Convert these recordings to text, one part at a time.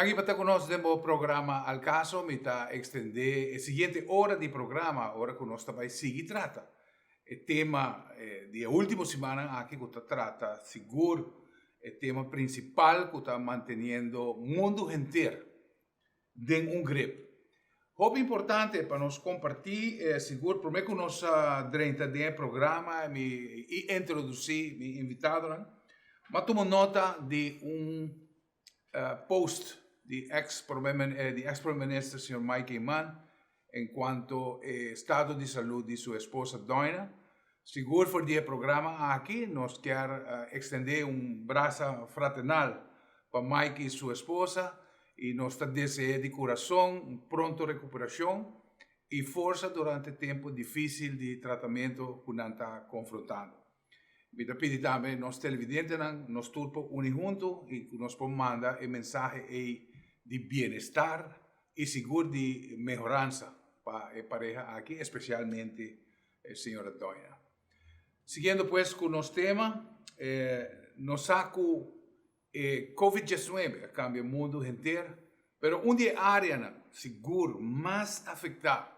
Danki pa ta ku nos den bo programa Al Caso. Mi ta ekstendé e siguiente ora di programa ora ku nos ta bai sigui trata e tema di e último simannan aki ku ta trata sigur e tema prinsipal ku ta manteniendo mundu henter den un grip. Hopi importante pa nos kompartí sigur promé ku nos drenta den e programa mi i introdusí mi invitadonan, m'a tuma nota di un post di ex prome di ex prome minister señor Mike Eman en cuanto e estado di salud di su esposa Doina. Sigur for di e programa aki nos kier extende un brasa fraternal pa Mike y su esposa y nos ta desea di curason un pronto recuperacion y forsa durante tempo dificil di tratamento cu nan ta confrontando. Mi ta pidi tambe nos televidentenan, nos tur por uni huntu i ku nos por manda e mensahe ei di bienestar i sigur di mehoransa pa e pareha aki, espesialmente e señora Doña. Siguiendo pues ku nos tema, nos sa ku e Covid 19 a kambia mundu henter, pero un di e areanan sigur mas afektá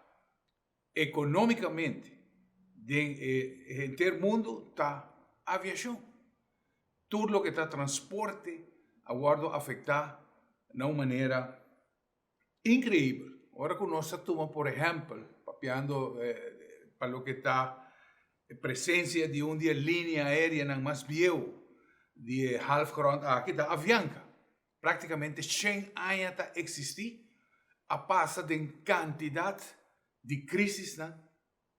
Economicamente den e henter mundo ta aviacion. Tur loke ta transporte a wordo afecta na un manera increibel. Ora cu nos ta tuma por ehempel, papiando pa loke ta e presencia di un di e linea aereanan mas bieu di e halfgrond aki ta Avianca. Práktikamente shen aña ta eksistí, a pasa den kantidat di krísisnan,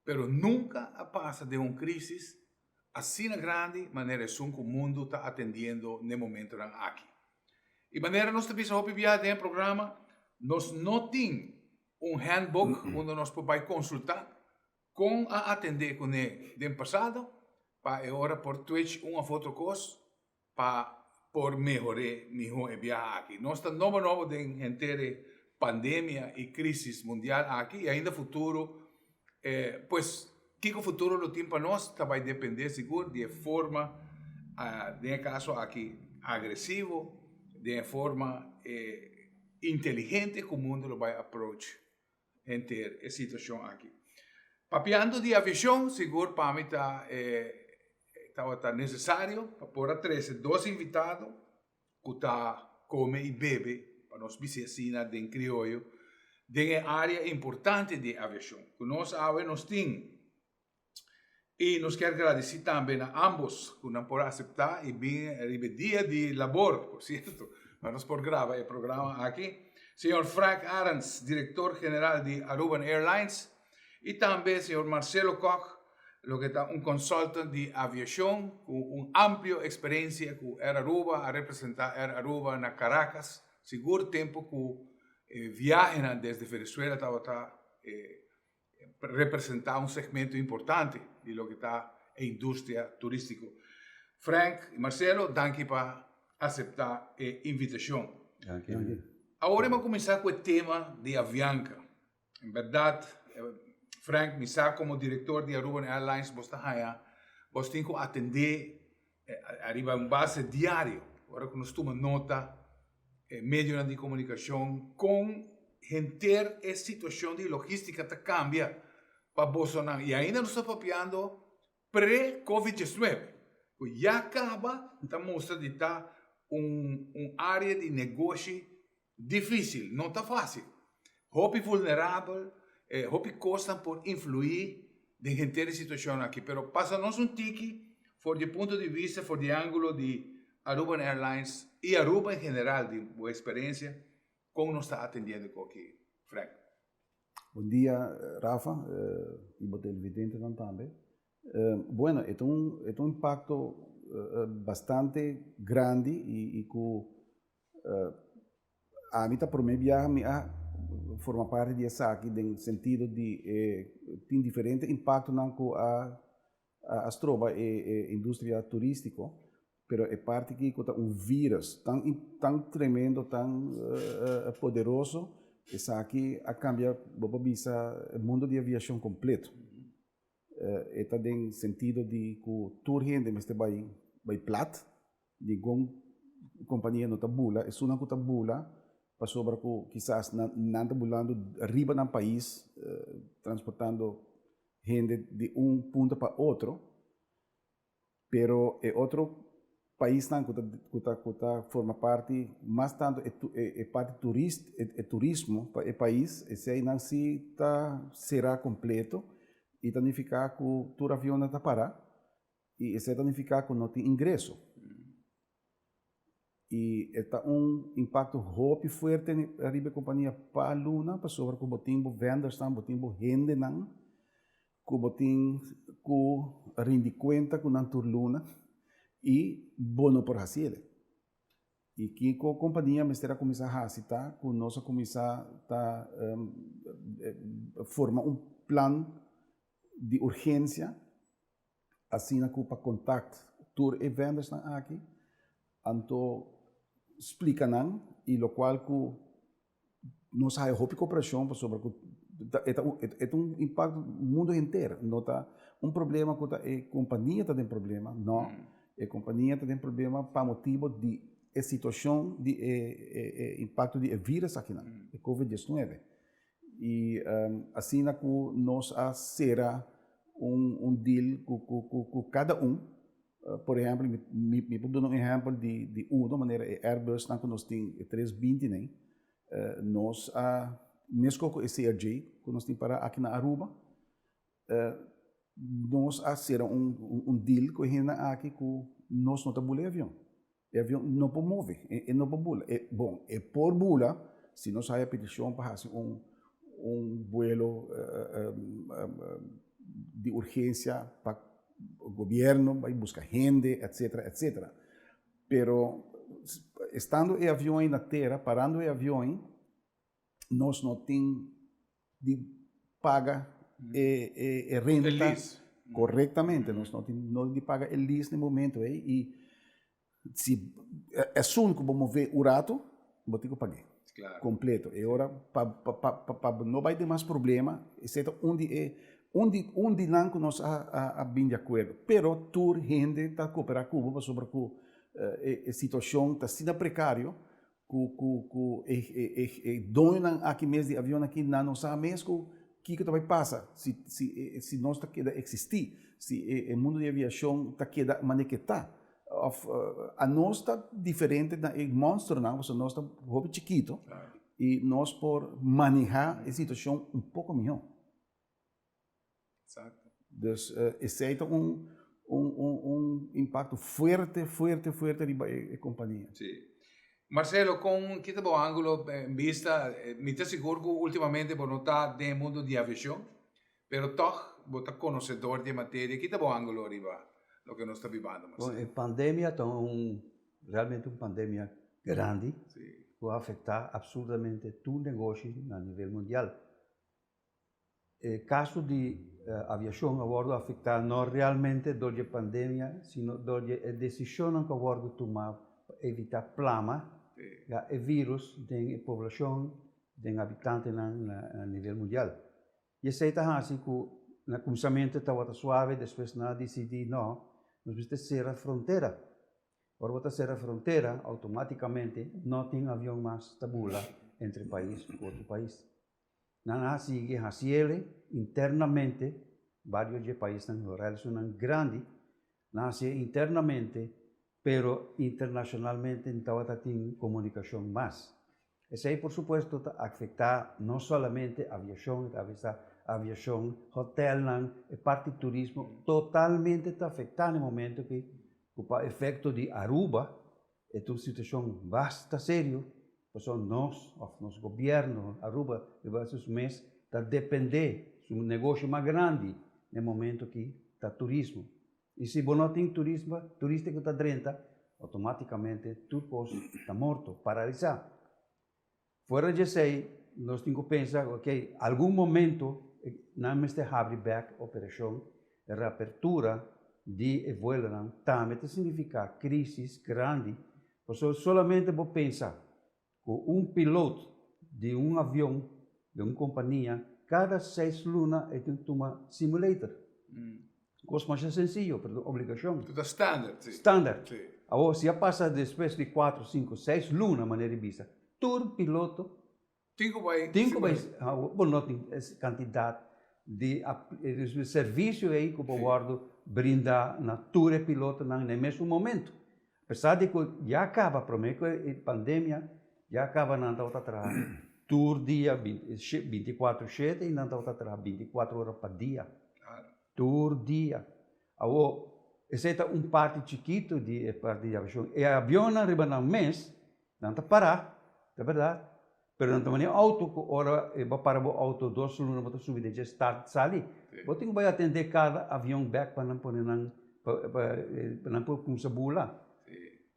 pero nunka a pasa den un krísis asina grandi manera esun ku mundu ta atendiendo n'e momentonan aki. I manera nos ta bisa hopi biaha den e programa, nos no tin un handbook unda nos por bai konsultá kon a atendé kuné den pasado pa e ora por twitch un òf otro kos pa por mehor'é mihó e biaha aki. Nos ta nobo nobo den henter e pandemia i crisis mundial aki i ainda futuro, pues kiko futuro lo tin pa nos ta bai dependé sigur di e forma, den e kaso aki agresivo, den e forma inteligente ku mundu lo bai approach henter e situacion aki. Papiando di aviacion, sigur pa mi ta tabata necesario pa por a trece dos invitado cu ta come y bebe, pa nos bisa asina den crioyo, den e area importante di aviacion. Cu nos awe nos tin Y nos kier gradici tambe na ambos cu nan por acepta y bin riba e dia di labor, por cierto, pa nos por graba e programa aki. Señor Frank Arends, Director General di Aruban Airlines, y tambe señor Marcelo Kock, loke ta un consultant di aviacion cu un amplio experiencia cu Air Aruba, a representa Air Aruba na Caracas, sigur tempo cu e viahenan desde Venezuela tabata representá un segmento importante di loke ta e industria turístiko. Frank i Marcelo, danki pa aseptá e invitashon. Danki. Awor e bo kuminsá ku e tema di Avianca. En bèrdat, Frank, mi sa komo direktor di Aruban Airlines bos ta haña bos tin ku atendé ariba un base diario, ora ku nos tuma nota e medionan di komunikashon kon henter e situashon di logistika ta kambia pa bosonan i ainda nos ta papiando pre covid 19 ku ya kaba ta mustra di ta un un area di negoshi Difícil, no ta fácil. Hopi vulnerabel, hopi cosnan por influí den henter e situacion aki. Pero pasa nos un tiki for di e punto di vista, for di e angulo di Aruban Airlines y Aruba en general, di bo experiencia, con nos ta atendiendo cu aki, Frank. Bon dia Rafa y bo televidentenan tambe. Bueno, e ta un, e ta un impacto bastante grandi y cu Ami ta prome biaha mi a forma parti di esaki den sentido di e tin diferente impactonan cu a a stroba e e industria turistico, pero e parti aki cu ta un virus tan tan tremendo, tan poderoso, esaki a cambia bo por bisa e mundo di aviacion completo. E ta den sentido di cu tur hende mester bay bay plat, Ningun kompania no ta bula. Esunnan ku ta bula pasobra ku kisas nan nan ta bulando riba nan pais transportando hende di un punto pa otro, pero e otro paisnan ku ta ku ta ku ta forma parti mas tanto e e parti turist e turismo pa e pais eseinan si ta sera kompleto i ta nifiká ku tur avionnan ta para i esei ta nifiká ku no tin ingreso. I e ta un impakto hopi fuerte riba e kompania pa luna pasobra ku bo tin bo vendersnan, bo tin bo hendenan ku bo tin ku rindi kuenta ku nan tur luna i bo no por hasi ele. I kiko kompania mester a kuminsá hasi ta ku nos a kuminsá ta forma un plan di urgensia Asina ku pa kontakt tur e vendersnan aki, anto splika nan i lokual ku nos a haya hopi koperashon pasobra ku e ta e ta un impakto mundu henter, no ta un problema ku ta e kompania ta den problema, no, e kompania ta den problema pa motibu di e situashon di e e impakto di e virus akinan, e covid diesnuebe. I asina ku nos a sera un un deal ku ku ku ku kada un, por ehèmpel mi mi por duna un ehèmpel di di uno manera e Airbusnan ku nos tin e tres bintinan, nos a meskos ku e CRJ ku nos tin para aki na Aruba, nos a sera un un deal ku e hendenan aki ku nos no ta bula e avion. E avion no por move, e no por bula. E, bon, e por bula si nos haya peticion pa haci un, un vuelo di urgencia pa gobierno bay busca hende, etcetera, etcetera. Pero estando e avion ayi na tera, parando e avion ayi, nos no tin di paga e, e, e renta. E lease. Correctamente, nos no tin no di paga e lease na e momento ei y si esun cu bo move un rato, bo tin cu pag'é. Claro. Completo. E ora pa pa pa pa pa no bay den mas problema, esei ta un di e un di un di nan cu nos a a a bin di acuerdo. Pero tur hende ta coopera cu bo pasobra cu e e situacion ta asina precario Ku ku ku e e e e doñonan aki mes di avion aki nan no sa mes ku kiko ta bai pasa si si e si nos ta keda eksistí, si e e mundu di aviashon ta keda manera ke ta. Òf anos ta diferente na e mònsternan pasobra nos ta hopi chikito i nos por manehá e situashon un poko mihó. Exacto. Dus esei ta un un un un impacto fuerte, fuerte, fuerte riba e e compania. Sí. Marcelo, con ki ta bo angulo en bista? Mi ta sigur cu ultimamente bo no ta den e mundo di aviacion, pero toch bo ta conocedor di e materia. Ki ta bo angulo riba loke nos ta bibando, Marcelo? Bon, e pandemia ta un, realmente un pandemia grandi cu a afecta absurdamente tur negoshi na nivel mundial. E kaso di aviashon a wòrdu afektá no realmente dor di e pandemia, sino dor di e desishonnan ku a wòrdu tumá pa evitá plama e vírus den e poblashon, den habitantenan na nivel mundial. I esei ta hasi ku na kuminsamentu tabata suave, despues nan a disidí no, nos mester sera frontera. Ora bo ta sera frontera, outomátikamente no tin avion mas ta bula entre pais ku otro pais. Nan a sigui hasiele internamente, bario dje paisnan relsonan grandi, nan hasié internamente, pero internashonalmente no tabata tin komunikashon mas. Esei por supuesto ta afektá no solamente aviashon, e ta afektá aviashon, hotelnan, e parti turismo totalmente ta afektá na e momento aki ku pa efekto di Aruba e ta un situashon basta serio. Pasobra nos, of nos gobierno, Aruba riba su mes ta depende, su negoshi mas grandi na e momento aki ta turismo. Y si bo no tin turismo, turista cu ta drenta, automaticamente tur cos ta morto, paralisa. Fuera di esey, nos tin cu pensa, ok, algun momento nan mester habri bek operacion, reapertura di e vuelonan tambe ta significa crisis grandi. Pasobra solamente bo pensa ku un pilot di un avion di un kompania kada seis luna e tin ku tuma simulator. Kos masha sensiyo, pero ta un obligashon. Ku ta standard, si. Standard. Si. Awor, si a pasa despues di kuatro, sinku, seis luna, manera di bisa. Tur piloto Tin ku bai. Tin ku bai, bo no tin e kantidat di servisio ei ku por wòrdu brindá na tur e pilotonan na e mesun momentu. Apesar di ku ya kaba promé ku e pandemia ya kaba nan tabata traha tur dia 24 shete i nan tabata traha 24 ora pa dia. Tur dia. Awor esei ta un parti chikitu di e parti di aviashon. E avionnan riba nan mes Nan ta pará, ta bèrdat, pero nan ta manera outo ku ora bo para bo outo dos luna bo ta subi den dje start sali. Bo tin ku bai atendé kada avion bèk pa nan pone nan pa nan por kumsa bula.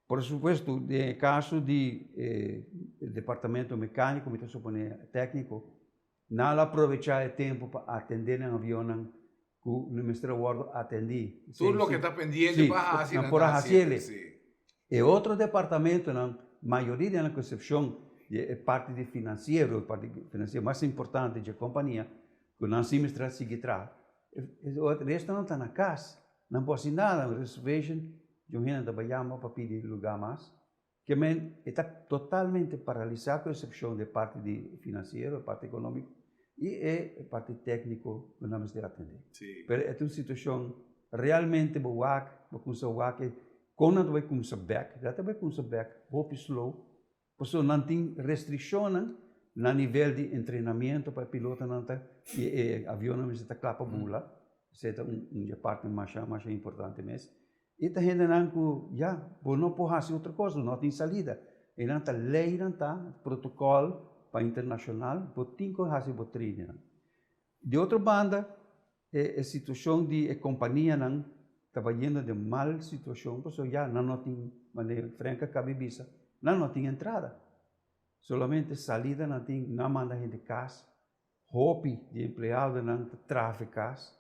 Por supuesto den e kaso di e departamento mekániko mi ta suponé tèkniko, nan lo aprovechá e tempu pa atendé nan avionnan ku no mester a wòrdu atendí. Tur loke ta pendiente pa hasi, nan por a hasiel. E otro departamentonan, mayoria di nan ku eksepshon di e parti di finansiero, e parti finansiero mas importante dje kompania, ku nan si mester a sigui traha, e restonan ta na kas, nan por hasi nada, reservation, dje un hende ta bai yama pa pidi lugá mas. Ke men e ta totalmente paralisá ku eksepshon di e parti di finansiero, e parti ekonómiko i e parti tékniko ku nan mester atendé. Pero e ta un situashon realmente bo wak, bo kumsa wak e kon nan ta bai kumsa bèk, nan ta bai kumsa bèk hopi slow pasobra nan tin restrikshonnan na nivel di entrenamiento pa e pilotonan ta i e avionnan mester ta kla pa bula, esei ta un di e parti masha masha importante mes. E ta hendenan ku ya, bo no por hasi otro kos, no tin salida. Einan ta leinan ta, protokòl pa internashonal, bo tin ku hasi bo trainingnan. Di otro banda, e e situashon di e kompanianan ta bayendo den mal situashon pasobra ya nan no tin, manera Frank a kaba di bisa, nan no tin entrada. Solamente salida nan tin, nan manda hende kas, hopi di empleadonan ta traha fe kas.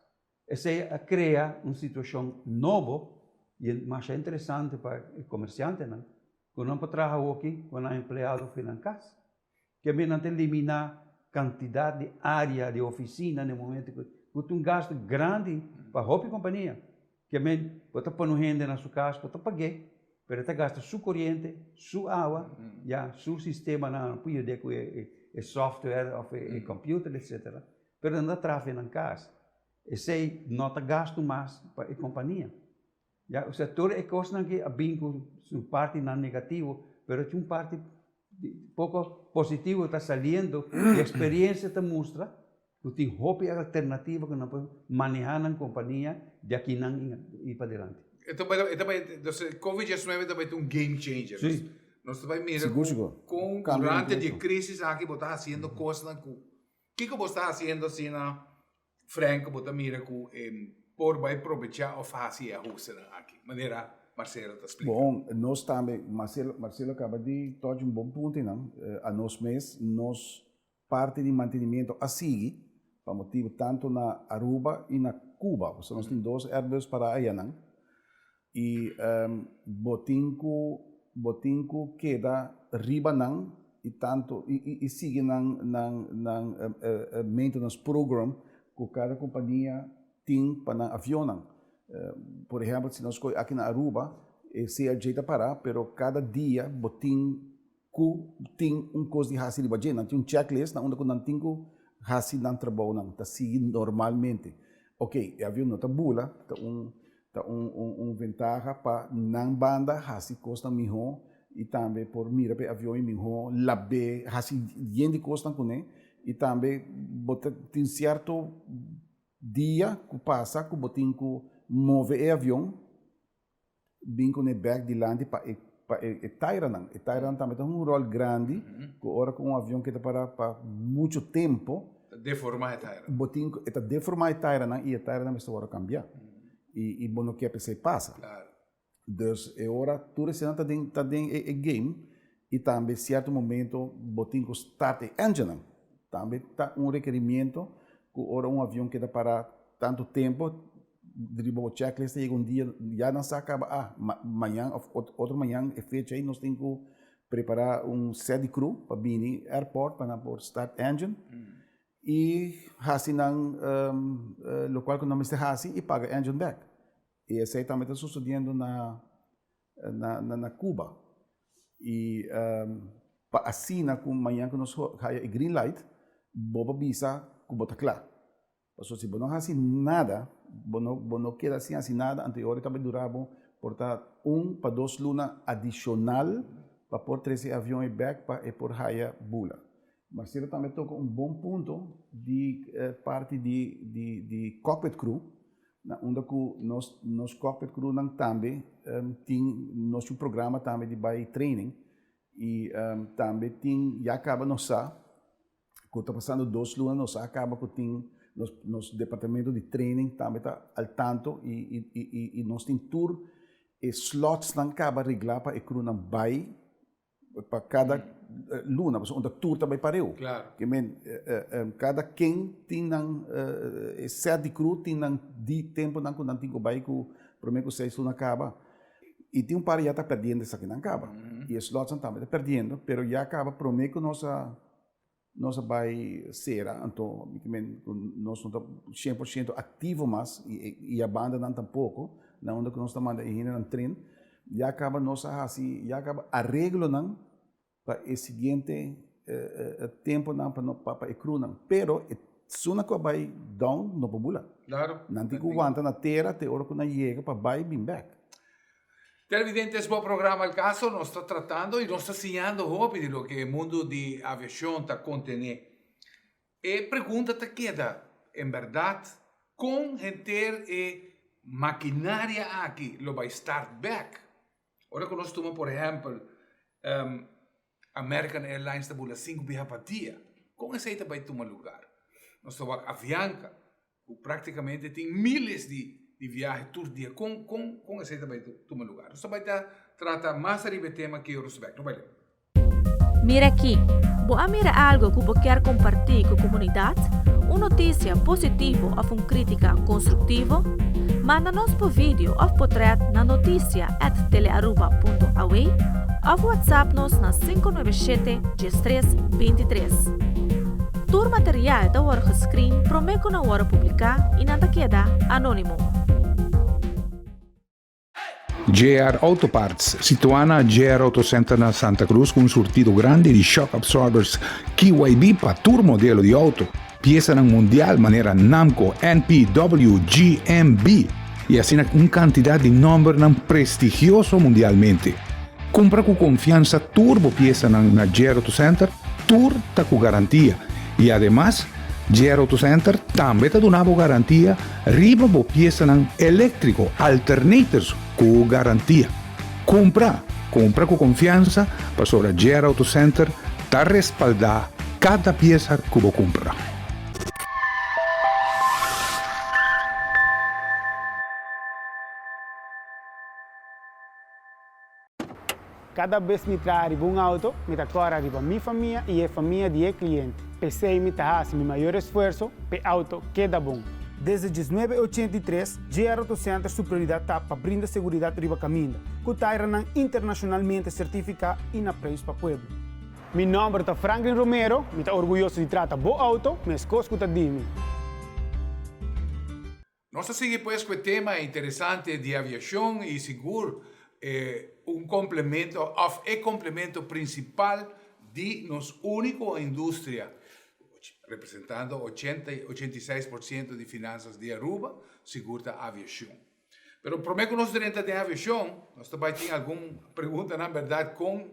Esei a krea un situashon nobo i masha interesante pa e komersiantenan, ku nan por traha awoki ku nan empleado for nan kas. Kemey nan ta eliminá kantidat di área di ofisina na e momento ku ta un gastu grandi pa hopi kompania. Kemey bo ta pone un hende na su kas, bo ta pag'é, pero e ta gasta su koriente, su awa, ya, su sistemanan por yud'é ku e software òf e kòmpiuter etsetera. Pero nan ta traha fe nan kas. Esei no ta gastu mas pa e kompania. Ya, osea tur e kosnan aki a bin ku su partinan negativo, pero tin un parti poko positivo ta saliendo i eksperiensia ta mustra ku tin hopi alternativa ku nan por maneha nan kompania di akinan i padilanti. E ta bai, e ta bai, entonces Covid 19 ta bai ta un game changer. Sí. Nos ta bai mira Sigur, sigur. kon Kambio durante di e completo. krisis aki bo ta hasiendo kosnan ku Kiko bo sta hasiendo asina, Frank, ku bo ta mira ku e por bai probechá òf hasi e ahustenan aki, manera Marcelo ta splika? Bon, nos tambe, Marcelo, Marcelo kaba di tochi un bon punto einan. Anos mes, nos parti di mantenimiento a sigui pa motibu tantu na Aruba i na Cuba, pasobra nos tin dos Airbus pará ayanan I bo tin ku bo tin ku keda riba nan i tantu i i sigui nan nan nan maintenance program ku kada kompania tin pa nan avionnan. Por ehèmpel si nos kohe aki na Aruba e CRJ ta para pero kada dia bo tin ku tin un kos di hasi riba dje. Nan tin un checklist na unda ku nan tin ku hasi nan trabounan ta sigui normalmente. Ok, e avion no ta bula, ta un ta un un un ventaha pa nan banda hasi kosnan mihó i tambe por mira pa e avion i mihó lab'é, hasi yen di kosnan kuné i tambe bo ta tin sierto dia ku pasa ku bo tin ku move e avion. bin kuné bèk dilanti pa e pa e e tairanan. E tairanan tambe ta hunga un ròl grandi ku ora ku un avion keda pará pa muchu tempu. Ta deformá e tairanan. Bo tin ku e ta deformá e tairanan i e tairanan mester wòrdu kambiá. I i bo no ke pa esei pasa. Dus e ora tur eseinan ta den ta den e e game i tambe sierto momento bo tin ku start e enginenan. Tambe ta un rekerimiento ku ora un avion keda pará tantu tempu Riba bo checklist ta yega un dia ya nan sa caba ah mañan of otro mañan e fecha ei nos tin cu prepara un set di crew pa bini airport pa nan por start engine y haci nan locual cu nan mester haci y paga engine bek. Y esey tambe ta sucediendo na na Cuba y. Pa asina ku mañan ku nos haya e green light, bo por bisa ku bo ta kla. Pasobra si bo no hasi nada, bo no bo no keda sin hasi nada, anto e ora ta bai dura bo por ta un pa dos luna adishonal pa por trese e avion ei bèk pa e por haya bula. Marcelo tambe toka un bon punto di parti di di di cockpit crew, na unda ku nos nos cockpit crewnan tambe tin nos un programa tambe di bai training i tambe tin ya kaba nos sa ku ta pasando dos luna nos a kaba ku tin nos nos departamento di training tambe ta al tanto i i i i nos tin tur e slotsnan kaba reglá pa e crewnan bai pa kada luna pasobra un ta tur ta bai pareu. Claro. Ke men kada ken tin nan e set di crew tin nan di temponan ku nan tin ku bai ku prome ku seis luna kaba. I tin un par ya ta perdiendo esakinan kaba. I e slotsnan tambe ta perdiendo pero ya kaba prome ku nos a nos a bai sera anto mi ke men ku nos no ta 100% aktivo mas i i a bandanan tampoko na unda ku nos ta manda e hendenan tren ya kaba nos a hasi ya kaba areglonan pa e siguiente temponan pa no pa e crewnan pero e suna ku a bai down no por bula. Claro. Nan tin ku wanta na tera te ora ku nan yega pa bai bin bek. Televidentes bo programa El Caso nos ta tratando y nos ta siñando hopi di loke e mundo di aviacion ta contene. E pregunta ta keda, en berdad con henter e maquinaria aki lo bay start back? Ora cu nos tuma por ehempel American Airlines ta bula sinku biaha pa dia, con esey ta bay tuma lugar? Nos ta wak Avianca ku práktikamente tin miles di di viahe tur dia. Kon kon kon esei ta bai tuma lugar? Nos ta bai ta trata mas ariba e tema ki Rosbeck. No bai leu. Mira aki, bo a mira algo ku bo kier kompartí ku komunidat? Un notisia positivo òf un krítika konstruktivo? Manda nos bo video òf potrèt na notisia at telearuba punto aw òf whatsapp nos na 597 13 23. Tur material ta wòrdu gescreen promé ku nan wòrdu publiká i nan ta keda anónimo. JR Auto Parts, situá na JR Auto Center na Santa Cruz ku un surtido grandi di shock absorbers KYB pa tur modelo di auto, piesanan mundial manera Namco, NP, W, G, M, B i asina un kantidat di nòmbernan prestigioso mundialmente. Kumpra ku konfiansa tur bo piesanan na JR Auto Center. Tur ta ku garantia i ademas JR Auto Center tambe ta duna bo garantia riba bo piesanan eléktriko, alternators ku garantia. Kumpra, kumpra ku konfiansa pasobra JR Auto Center ta respaldá kada piesa ku bo kumpra. Kada bes mi traha riba un auto, mi ta kòrda riba mi famia i e famia di e kliente. P'esei mi ta hasi mi mayor esfuerso p'e auto keda bon. Desde 1983, JR Auto Center su prioridat ta pa brinda seguridat riba kaminda, ku tairanan internashonalmente sertifiká i na preis pa pueblo. Mi nòmber ta Franklin Romero, mi ta orguyoso di trata bo auto meskos ku ta di mi. Nos ta sigui pues cu e tema interesante di aviacion y sigur un complemento of e complemento principal di nos unico industria representando ochenta y ochenta y seis por ciento di finanzas di Aruba, sigur ta aviacion. Pero prome cu nos drenta den aviacion nos ta bay tin algun preguntanan berdad con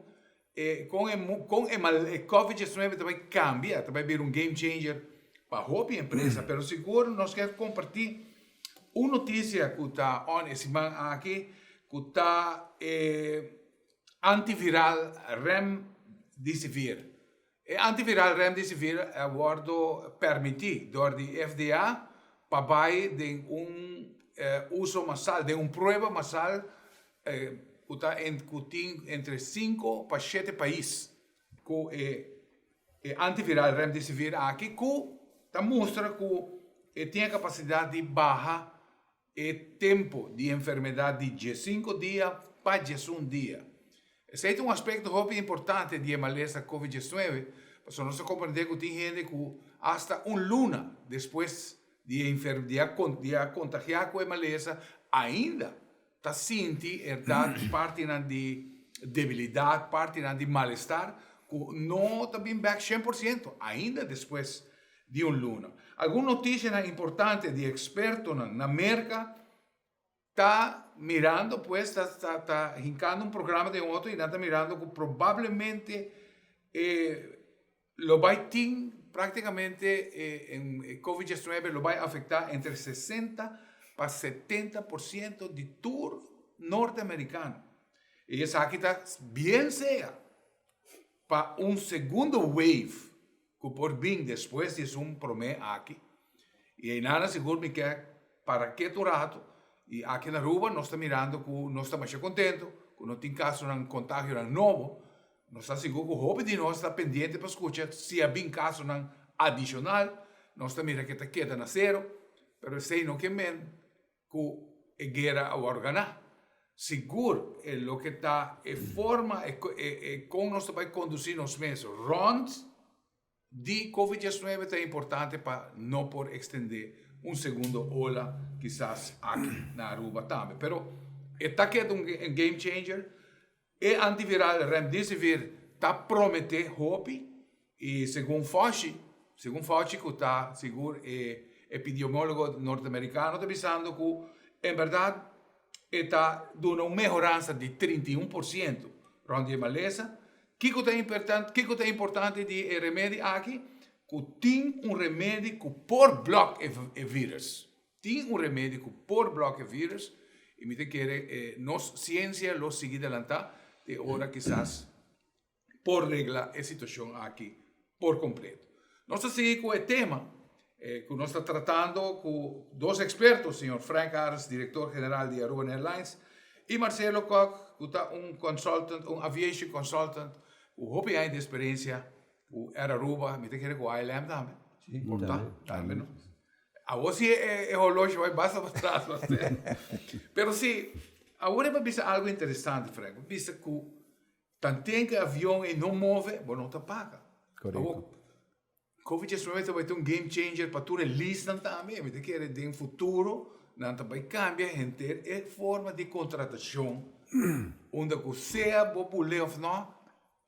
E kon e kon e mal e covid 19 ta bai kambia, ta bai bira un game changer pa hopi empresa, pero sigur nos ke kompartí un notisia ku ta on e siman aki ku ta e antiviral Remdesivir. E antiviral Remdesivir a wòrdu permití dor di FDA pa bai den un uso masal, den un prueba masal Ku ta ku tin entre sinku pa shete pais ku e e antiviral Remdesivir aki ku ta mustra ku e tin e kapasidat di baha e tempu di enfermedat di diesinku dia pa diesun dia. Esei ta un aspekto hopi importante di e malesa Covid 19 pasobra nos ta komprendé ku tin hende ku asta un luna despues di e di a kontagiá ku e malesa ainda ta sinti erdat partinan di debilidat, partinan di malestar. ku no ta bin bèk 100% ainda despues di un luna. Algun notisianan importante di ekspertonan na Merka ta mirando pues, ta ta ta hinkando un programa den otro i nan ta mirando ku probablemente e lo bai tin praktikamente e covid 19 lo bai afektá entre 60 pa 70% di tur norteamerikano. I esaki ta bien sea pa un segundo wave ku por bin despues di esun promé aki. I einan sigur mi ke para ketu un ratu. I aki na Aruba nos ta mirando ku nos ta masha kontentu ku no tin kasonan kontagionan nobo. Nos ta sigur ku hopi di nos ta pendiente pa skucha si a bin kasonan adishonal. Nos ta mira ke ta keda na sero, pero esei no ke men ku e guera a wòrdu ganá. Sigur e loke ta e forma e e kon nos ta bai kondusí nos mes rònt di Covid 19 ta importante pa no por ekstendé un segundo ola kisas aki na Aruba tambe. Pero e ta keda un game changer. E antiviral Remdesivir ta prometé hopi i segun Fauci, segun Fauci ku ta sigur e epidemiólogo norteamerikano ta bisando ku en bèrdat e ta duna un mehoransa di 31% rònt di e malesa. Kiko ta importante, kiko ta importante di e remedi aki? Ku tin un remedi ku por blòk e vírus. Tin un remedi ku por blòk e vírus i mi ta kere e nos siensia lo sigui delantá te ora kisas por regla e situashon aki por kompleto. Nos ta sigui ku e tema ku nos ta tratando ku dos eksperto, señor Frank Arends, direktor general di Aruban Airlines, i Marcelo Kok, ku ta un consultant, un aviation consultant ku hopi aña di eksperensia ku Air Aruba, mi ta kere ku ILM tambe. Sí, Por ta, tambe no. Awor si e horloge bai basta pa tras Pero si, awor e pa bisa algo interesante, Frank. Bo bisa ku tanten ku e avion ei no move, bo no ta paga. Korekto. Awor, Covid 19 ta bai ta un game changer pa tur e leasenan tambe. Mi ta kere den futuro nan ta bai kambia henter e forma di kontratashon unda ku sea bo bule òf no,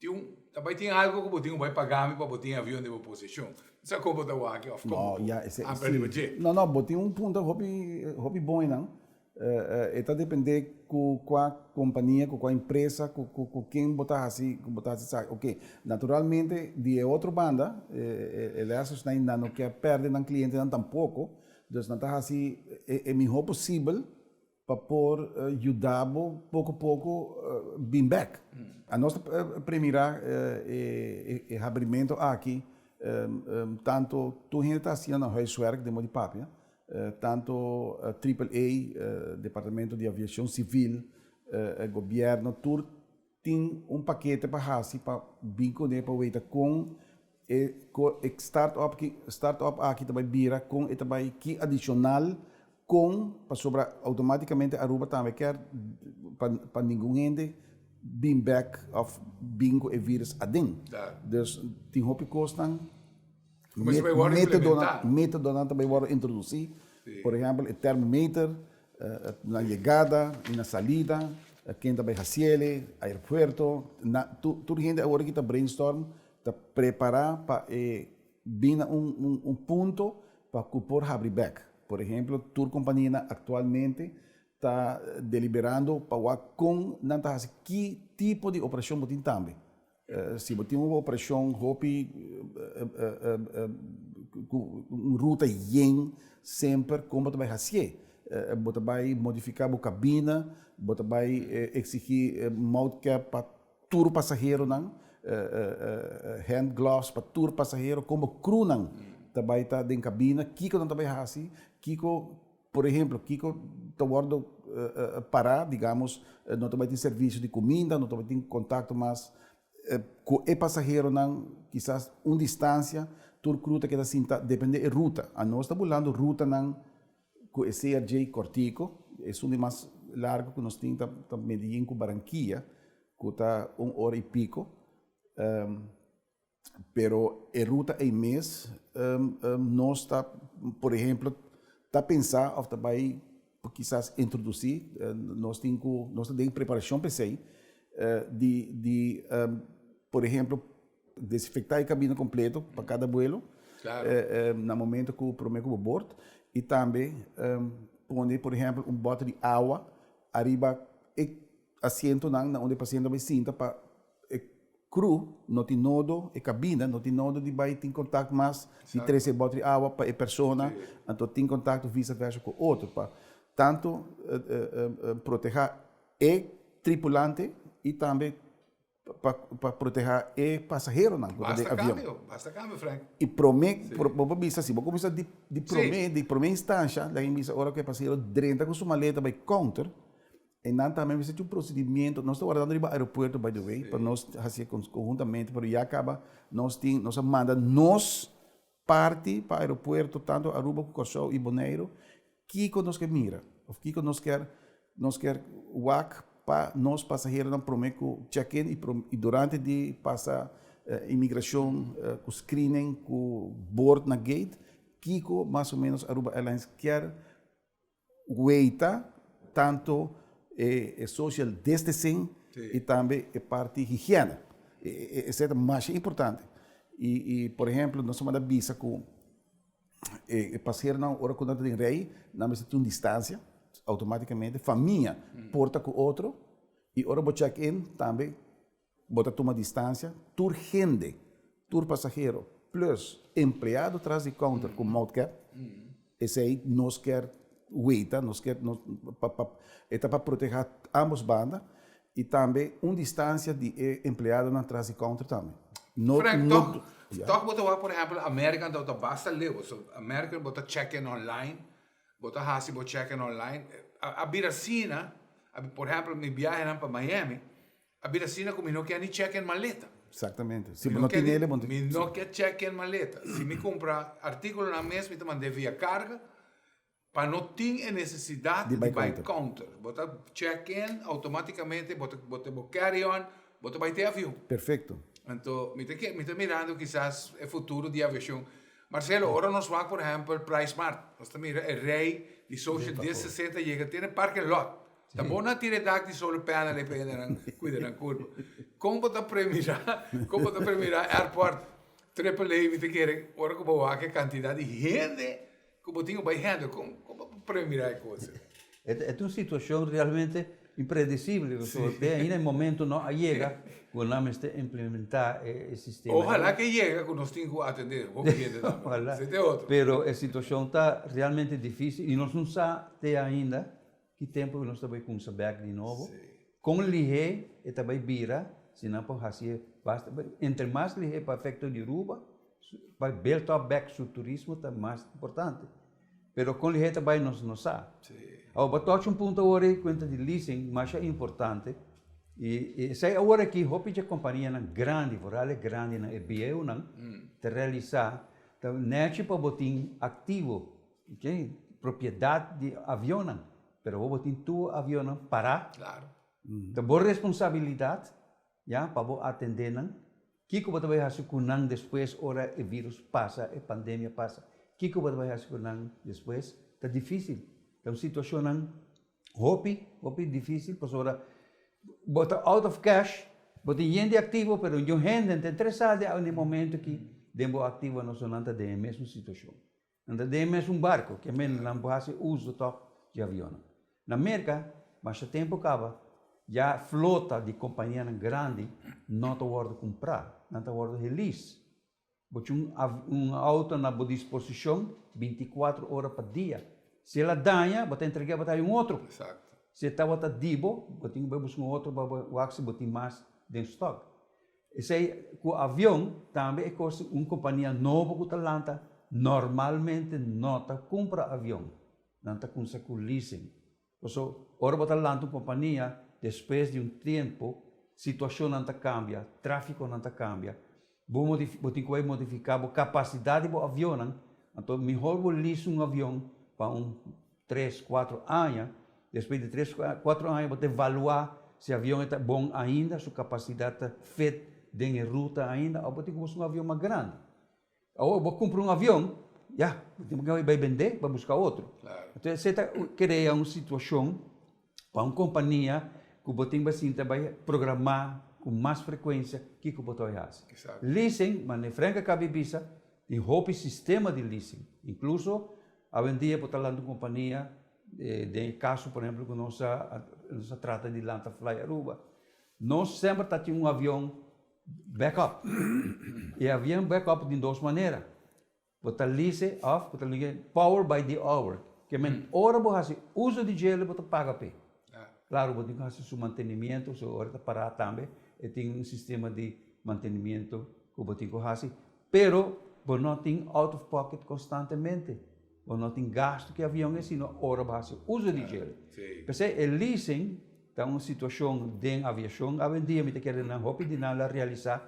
Tin un, ta bai tin algo ku bo tin ku bai paga mi pa bo tin avion den bo poseshon. Sa kon bo ta wak òf kon No, bo ya, ese, a pèrdè sí. bo dje. No, no, bo tin un punto hopi, hopi bon einan. E ta dependé ku kua kompania, ku kua empresa, ku, ku, ku ken bo ta hasi, ku bo ta hasi esaki. Oke, naturalmente di e otro banda, e, e lèsersnan nan no kier pèrdè nan klientenan tampoko, dus nan ta hasi e, e mihó posibel Pa por yuda bo poko poko bin bek. Anos ta premira e habrimento aki tanto tur hende ta haciendo nan huiswerk den modo di papia, tanto Triple A, Departamento di Aviacion Civil, Gobierno, tur tin un pakete pa hasi pa bin kuné pa weta kon e e start up ki start up aki ta bai bira kon e ta bai ki adishonal kon pasobra outomatikamente Aruba tambe kier pa pa ningun hende bin bek òf bin ku e virus aden dus tin hopi kosnan metodonan metodonan ta bai wòrdu introdusí por ehèmpel e termometer Na yegada i na salida, ken ta bai hasiele, aeropuerto, na tur hende awor aki ta brainstorm, ta prepara pa e bin na un un punto pa ku por habri bek. Por ehemplo, tur kompanianan aktualmente ta deliberando pa wak kon nan ta hasi, ki tipo di operashon bo tin tambe. Si bo tin un operashon hopi ku un ruta yen semper, kon bo ta bai hasié? Bo ta bai modifiká bo kabina, bo ta bai eksigí mouthcap pa tur pasaheronan, hand gloves pa tur pasahero, kon bo crewnan ta bai ta den kabina, kiko nan ta bai hasi, kiko Por ehemplo, kiko ta wordo pará, digamos, no ta bai tin servisio di kuminda, no ta bai tin kontakto mas ku e pasaheronan, kisas un distansia, tur kru ta keda sinta, depende e ruta. Anos ta bulando rutanan ku e CRJ kòrtiku, esun di mas largu ku nos tin ta Medellin ku Barranquilla, ku ta un ora i piko. Pero e ruta ei mes nos ta, por ehemplo, ta pensa of ta bai kisas introdusí, nos tin ku, nos ta den preparashon p'esei, di, di por ehemplo. desinfecta e cabina completo pa cada vuelo. Na momento cu prome cu bo bord y tambe pone por ehempel un boter di awa ariba e asientonan na unda e paciente ta bay sinta pa e crew no tin nodo, e cabina no tin nodo di bay tin contact mas di trece e boter di awa pa e persona, anto tin contacto vice versa cu otro pa tanto proteha e tripulante y tambe pa proteha e pasaheronan ku ta den avion. Basta kambio, basta kambio Frank. I prome, bo por bisa si bo kuminsá di di prome, di prome instansha, laga mi bisa ora ku e pasahero drenta ku su maleta bai counter, e nan tambe mester tin un procedimiento, nos ta wardando riba aeropuerto by the way, pa nos hasié konhuntamente, pero ya kaba nos tin, nos a manda nos parti pa aeropuerto tanto Aruba ku Kòrsou i Boneiru, kiko nos ke mira òf kiko nos kier nos kier wak pa nos pasaheronan promé ku check in i durante di pasa imigrashon ku screening ku board na gate kiko mas o menos Aruba Airlines kier weita tanto e social distancing y tambe e parti higiena. Esey ta masha importante. Y por ehemplo nos a manda bisa cu e pasaheronan ora cu nan ta den rey nan mester tin un distancia automaticamente, famia por ta cu otro y ora bo check in tambe Bo ta tuma distancia, tur hende, tur pasahero, plus empleado tras di counter cu mouth cap, esey nos kier weita, nos kier, pa, pa, e ta pa proteha ambos banda y tambe un distancia di e empleadonan tras di counter tambe. No, Frank, no, toch, ja. Toch bo ta wak, por ehempel, American ta basta leu, so American bo ta check in online, bo ta haci bo check in online, a bira asina, por ehempel, mi biahenan pa Miami, A bira asina ku mi no ke ni check en maleta. Exactamente. Si bo no tin ele, bo no tin. Mi no ke check en maleta. Si mi kumpra artíkulonan mes, mi ta mand'é via karga pa no tin e nesesidat di bai counter. Bo ta check in, outomátikamente bo ta bo ta bo carry on, bo ta bai te avion. Perfecto. Anto mi ta ke mi ta mirando kisas e futuro di aviashon. Marcelo, ora nos wak por ehèmpel Pricemart, nos ta mira e rei di social distancing ta yega te na e parking lot. Ta bon nan tira e dak di solar panel ei pa hendenan cuida nan curpa. Con bo ta premira, con bo ta premira airport Triple A mi ta kere ora cu bo wak e cantidad di hende cu bo tin cu bay handle. Con con bo premira e cos ei? E ta un situacion realmente impredecible pasobra te ainda e momento no a yega cu nan mester implementa e sistema. Ojalá ke yega cu nos tin cu atende hopi hende tambe. Ojalá. Esei ta e otro. Pero e situacion ta realmente dificil y nos no sa te ainda Ki tempu ku nos ta bai kumsa bèk di nobo? Kon lihé e ta bai bira si nan por hasié basta? Entre mas lihé pa efekto di Aruba, pa build up bèk su turismo ta mas importante. Pero kon lihé ta bai nos no sa. Awor bo tocha un punto awor ei kuenta di leasing masha importante i esei awor aki hopi dje kompanianan grandi, vooral e grandinan, e bieunan ta realisá ta nechi pa bo tin aktivo. Ok, propiedat di avionnan, pero bo bo tin tur avionnan pará. Claro. Ta bo responsabilidat, ya, pa bo atendé nan. Kiko bo ta bai hasi ku nan despues ora e virus pasa, e pandemia pasa? Kiko bo ta bai hasi ku nan despues? Ta difísil. Ta un situashonnan hopi, hopi difísil pasobra bo ta out of cash, bo tin yen di aktivo pero niun hende no ta interesá den e momento aki den bo aktivonan, so nan ta den e mesun situashon. Nan ta den e mesun barco, ke men nan por haci uso toch dje avionnan. Na Merca, masha tempo caba, ya flota di companianan grandi no ta wordo cumpra, nan ta wordo heliz. Bo tin un auto na bo disposicion binticuatro ora pa dia. Si el a daña, bo ta entrega bo ta hay un otro. Si e tabata di bo, bo tin cu bay busca un otro pa bo wak si bo tin mas den stock. Esei ku avion tambe e kos un kompania nobo ku ta lanta normalmente no ta kumpra avion, nan ta kumsa ku leasing. Paso ora bo ta lanta un kompania despues di un tempu situashonnan ta kambia, trafikonan ta kambia, bo bo tin ku bai modifiká bo kapasidat di bo avionnan, anto mihor bo lease un avion pa un tres, cuatro aña, despues di tres, cuatro aña bo ta evalua si avion e ta bon ainda, su capacidad ta fit den e ruta ainda of bo tin cu busca un avion mas grandi. Awor bo cumpra un avion, ya, bo tin cu bay bende pa busca otro. Entonces esey ta crea un situacion pa un compania cu bo tin ba sinta bay programa. ku mas frekuensia kiko bo ta bai hasi. Leasing, manera Frank a kaba di bisa, tin hopi sistema di leasing. Inkluso awendia bo ta lanta un kompania, den e kaso por ehempel ku nos a nos a trata di lanta Fly Aruba, nos semper ta tin un avion backup. E avion backup tin dos manera. Bo ta lease of bo ta ligue power by the hour. Ke men ora bo hasi uso di djele bo ta paga p'e. Claro bo tin ku hasi su mantenimiento, so ora ta pará tambe e tin un sistema di mantenimiento ku bo tin ku hasi, pero bo no tin out of pocket konstantemente. Bo no tin gasto ku e avion e sino ora bo hasi uso di djele. P'esei e leasing ta un situashon den aviashon awendia mi ta kere nan hopi di nan la realisá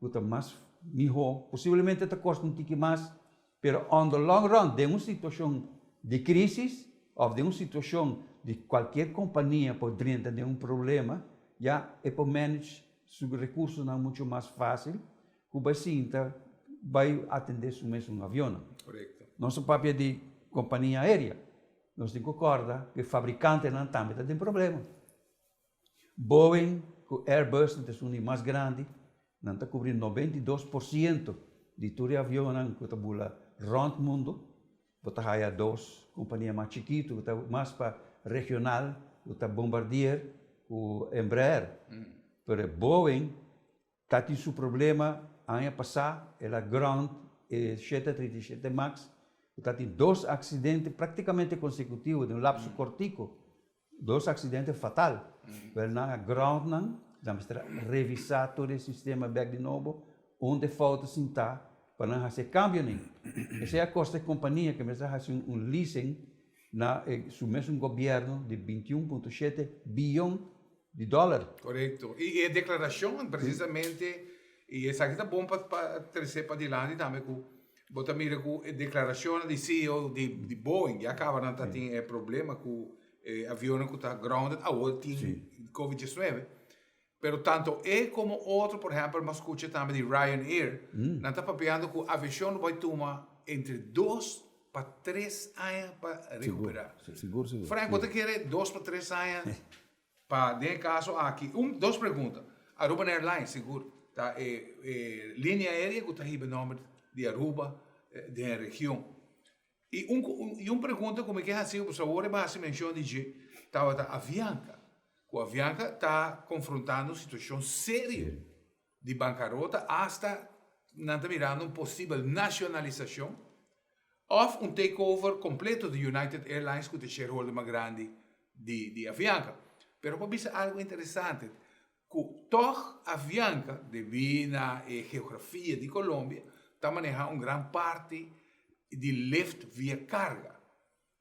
ku ta mas mihó, posiblemente ta kosta un tiki mas, pero on the long run den un situashon di krisis òf den un situashon di kualkier kompania por drenta den un problema, ya e por manage su rekursonan muchu mas fásil ku bai sinta bai atendé su mes un avionnan. Nos ta papia di kompania aérea, nos tin ku kòrda ku e fabrikantenan tambe ta den problema. Boeing ku Airbus nan ta esun di mas grandi, nan ta kubri 92% di tur e avionnan ku ta bula rònt mundu. Bo ta haya dos kompania mas chikitu ku ta mas pa regional, ku ta Bombardier ku Embraer. Pero e Boeing Ta tin su problema, aña pasá el a ground e 737 Max ku ta tin dos aksidente praktikamente konsekutivo den un lapso kortiko, dos aksidente fatal. Wel nan a ground nan, nan mester a revisá tur e sistema bèk di nobo, unda e fout a sintá pa nan hasi e kambionan. Esei a kosta e kompania ku mester a hasi un leasing na e su mesun gobièrnu di 21.7 biyon di dòler. Korekto. I e deklarashon presisamente, i esaki ta bon pa pa trese padilanti tambe ku bo ta mira ku e deklarashonnan di CEO di di Boeing ya kaba nan ta tin e problema ku e avionnan ku ta grounded awor tin covid 19. Pero tanto e komo otro, por ehèmpel mi a skucha tambe di Ryanair, nan ta papiando ku aviashon lo bai tuma entre dos pa tres aña pa recuperá. Sigur, sigur. Frank, bo ta kere dos pa tres aña pa den e caso aki? Un, dos pregunta. Aruban Airlines, sigur, ta e e linea aérea cu ta hiba e nomber di Aruba den e region. Y un y un pregunta cu mi ke haci, pasobra awor e bo haci mencion di dje, tabata Avianca. Cu Avianca ta confrontando un situacion serio di bancarota, hasta nan ta mirando un posibel nacionalisacion Of un takeover completo di United Airlines cu ta e shareholder mas grandi di di Avianca. Pero por bisa algo interesante, cu toch Avianca, debi na e geografia di Colombia, ta maneha un gran parti di lift via carga.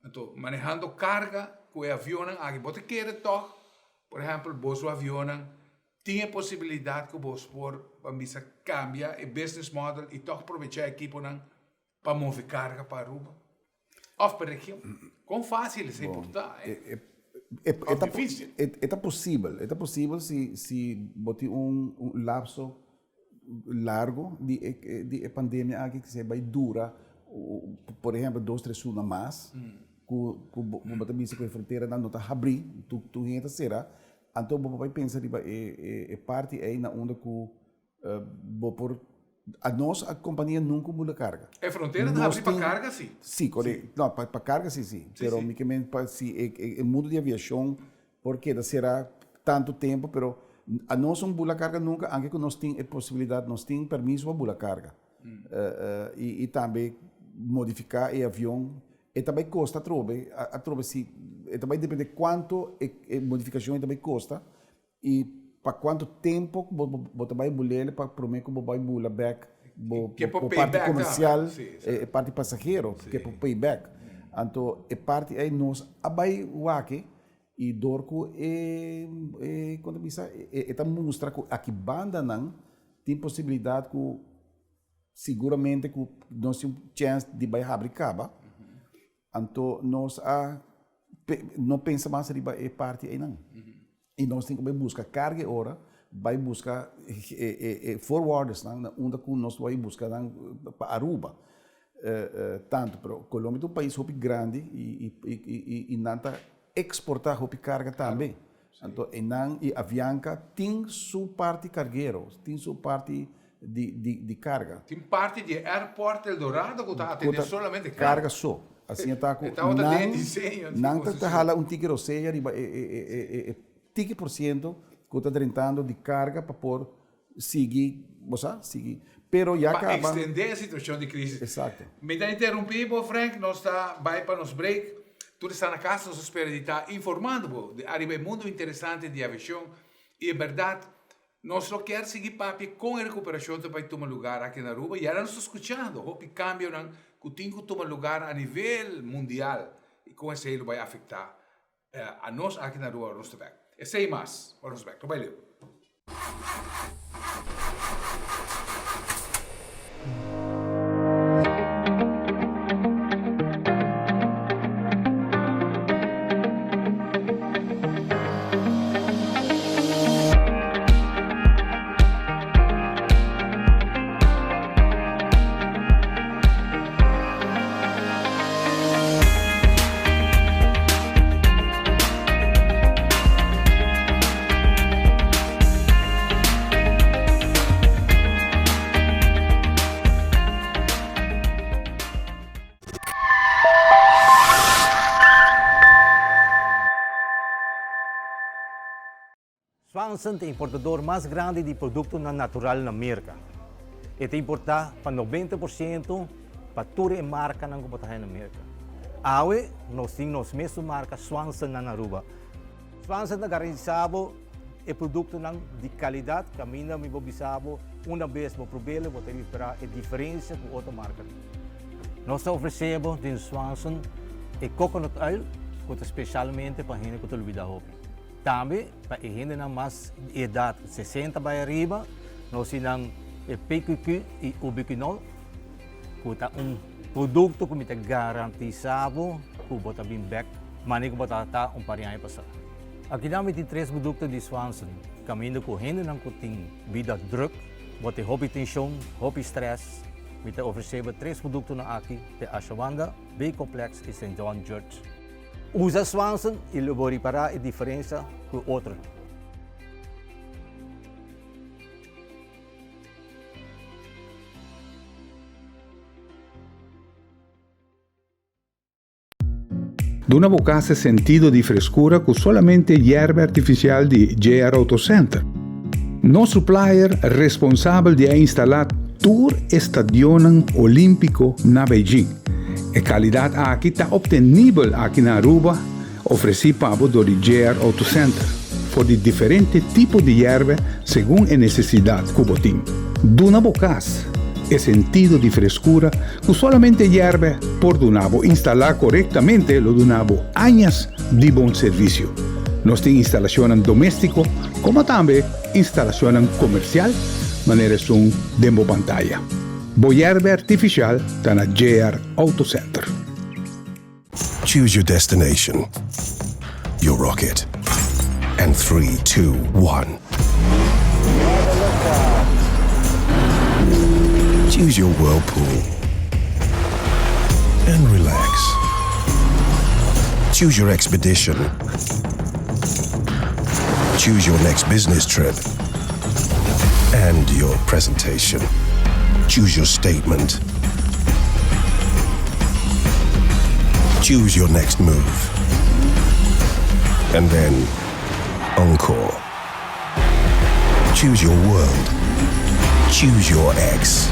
Anto, manehando carga cu e avionnan aki, bo ta kere toch, por ehempel, boso avionnan tin e posibilidad cu bos por, ban bisa, cambia e business model y toch probecha e equiponan Pa move carga pa Aruba of pa region? Con facil esey por ta? Of dificil? E ta posibel, e ta posibel si si bo tin un un lapso largo di e di e pandemia aki ku bai dura por ehempel dos tres luna mas ku ku bo ta bisa ku e fronteranan no ta habri tur tur hende ta sera anto bo por bai pensa riba e e parti ei na unda ku Bo por, a nos a compania nunca bula carga. E frontera ta habri pa carga si. Si, correcto. No, pa carga si, si. Pero mi ke men pa si e mundo di aviacion por keda cera tanto tempo, pero a nos un bula carga nunca, anke cu nos tin e posibilidad, nos tin permiso pa bula carga. Y tambe modifica e avion, e ta bay costa atrobe, atrobe si, e ta bay depende cuanto e modificacion e ta bay costa, I pa kuantu tempu ku bo bo ta bai bulele pa promé ku bo bai bula bèk bo bo parti komersial, e parti pasahero ke por pay bèk. Anto e parti ei nos a bai wak i dor ku e e kon ta bisa e ta mustra ku aki bandanan tin posibilidat ku siguramente ku nos tin chèns di bai habri kaba. Anto nos a no pensa mas riba e parti einan. I nos tin ku bai buska karga e ora, bai buska e forwardersnan na unda ku nos bai buska nan pa Aruba. Tantu, pero Colombia ta un pais hopi grandi i nan ta eksportá hopi karga tambe. Anto einan i Avianca tin su parti kargero, tin su parti di di di karga. Tin parti di e airport El Dorado ku ta atende solamente karga. Karga so. Asina ta ku nan nan ta ta hala un tiki rosea riba e e e e tiki por siento ku ta drentando di karga pa por sigui, bo sa, sigui. Pero ya Pa kaba. extende e situacion di crisis. Exacto. Mi ta interumpi bo Frank, nos ta bay pa nos break. Tur esnan na cas nos ta spera di ta informando bo di ariba e mundo interesante di aviacion y e berdad nos lo kier sigui papia con e recuperacion ta bay tuma lugar aki na Aruba y ahora nos ta scuchando hopi cambionan cu tin cu tuma lugar a nivel mundial y con esey lo bay afecta A nos aki na Aruba nos ta bek. Esey mas ora nos bek. No bay leu. Swanson ta e importador mas grandi di produktonan natural na Merka. E ta importá pa 90 por siento pa tur e markanan ku bo ta haña na Merka. Awe nos tin nos mesun marka Swanson na Aruba. Swanson ta garantisá bo e produktonan di kalidat kaminda mi por bisa bo una bes bo prob'el bo ta ripará e diferensia ku otro markanan. Nos ta ofresé bo den Swanson e coconut oil ku ta spesialmente pa hende ku ta lubidá hopi. Tambe pa e hendenan mas di edat 60 bai ariba, nos tin nan e PQQ i Ubiquinol, ku ta un produkto ku mi ta garantisa bo ku bo ta bin bek manera ku bo tabata un par di aña pasá. Akinan mi tin tres produkto di Swanson, kaminda ku hendenan ku tin bida druk, bo tin hopi tenshon, hopi strès, mi ta ofresé bo tres produktonan aki, te Ashawanda, B-Complex i Saint John Church. Usa Swanson y lo bo ripara e diferencia cu otro. Duna bo cas e sentido di frescura cu solamente yerba artificial di JR Auto Center. Nos supplier responsabel di a instala tur e stadionnan olimpico na Beijing. E calidad aki ta obtenibel aki na Aruba, ofreci pa bo dor di JR Auto Center, for di diferente tipo di yerbe segun e necesidad cu bo tin. Duna bo cas e sentido di frescura cu solamente yerbe por duna bo. Instala corectamente lo duna bo añas di bon servicio. Nos tin instalacionnan domestico como tambe instalacionnan comercial manera esun den bo pantaya. Bo yerbe artificial ta na JR Auto Center. Choose your destination, your rocket, and 3, 2, 1. Choose your whirlpool and relax. Choose your expedition. Choose your next business trip and your presentation. Choose your statement. Choose your next move. And then, encore. Choose your world. Choose your ex.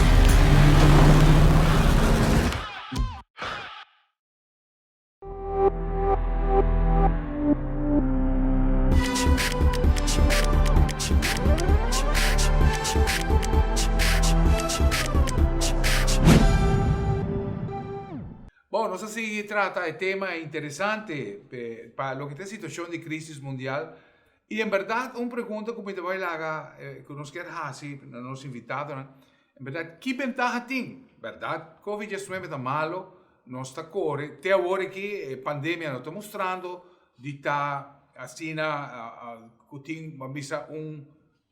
Bon, nos a sigui trata e tema interesante pa loke ta e situacion di crisis mundial y en berdad un pregunta cu mi ta bay laga cu nos kier haci na nos invitadonan, en berdad ki bentaha tin? Berdad covid 19 ta malo, nos ta core te awor aki e pandemia no ta mustrando di ta asina cu tin ban bisa un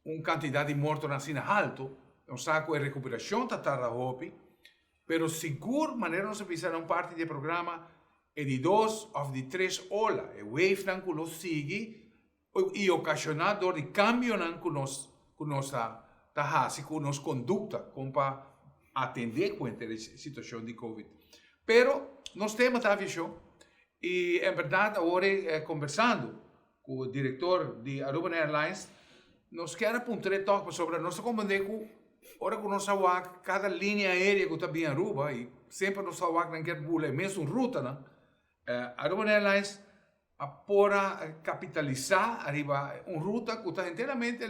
un cantidad di mortonan asina halto, nos sa cu e recuperacion ta tarda hopi, Pero sigur, manera nos a bisa na un parti di e programa, e di dos of di tres ola, e wavenan ku lo sigui, I okashoná dor di kambionan ku nos ku nos ta ta hasi ku nos kondukta kon pa atendé ku henter e situashon di covid. Pero nos tema ta aviashon i en bèrdat awor e kombersando ku direktor di Aruban Airlines nos kier a puntr'é tòg pasobra nos ta komprendé ku ora ku nos a wak kada linia aéreo ku ta bin Aruba i semper nos ta wak nan kier bula e mesun rutanan Aruban Airlines a por a kapitalisá ariba un ruta ku ta enteramente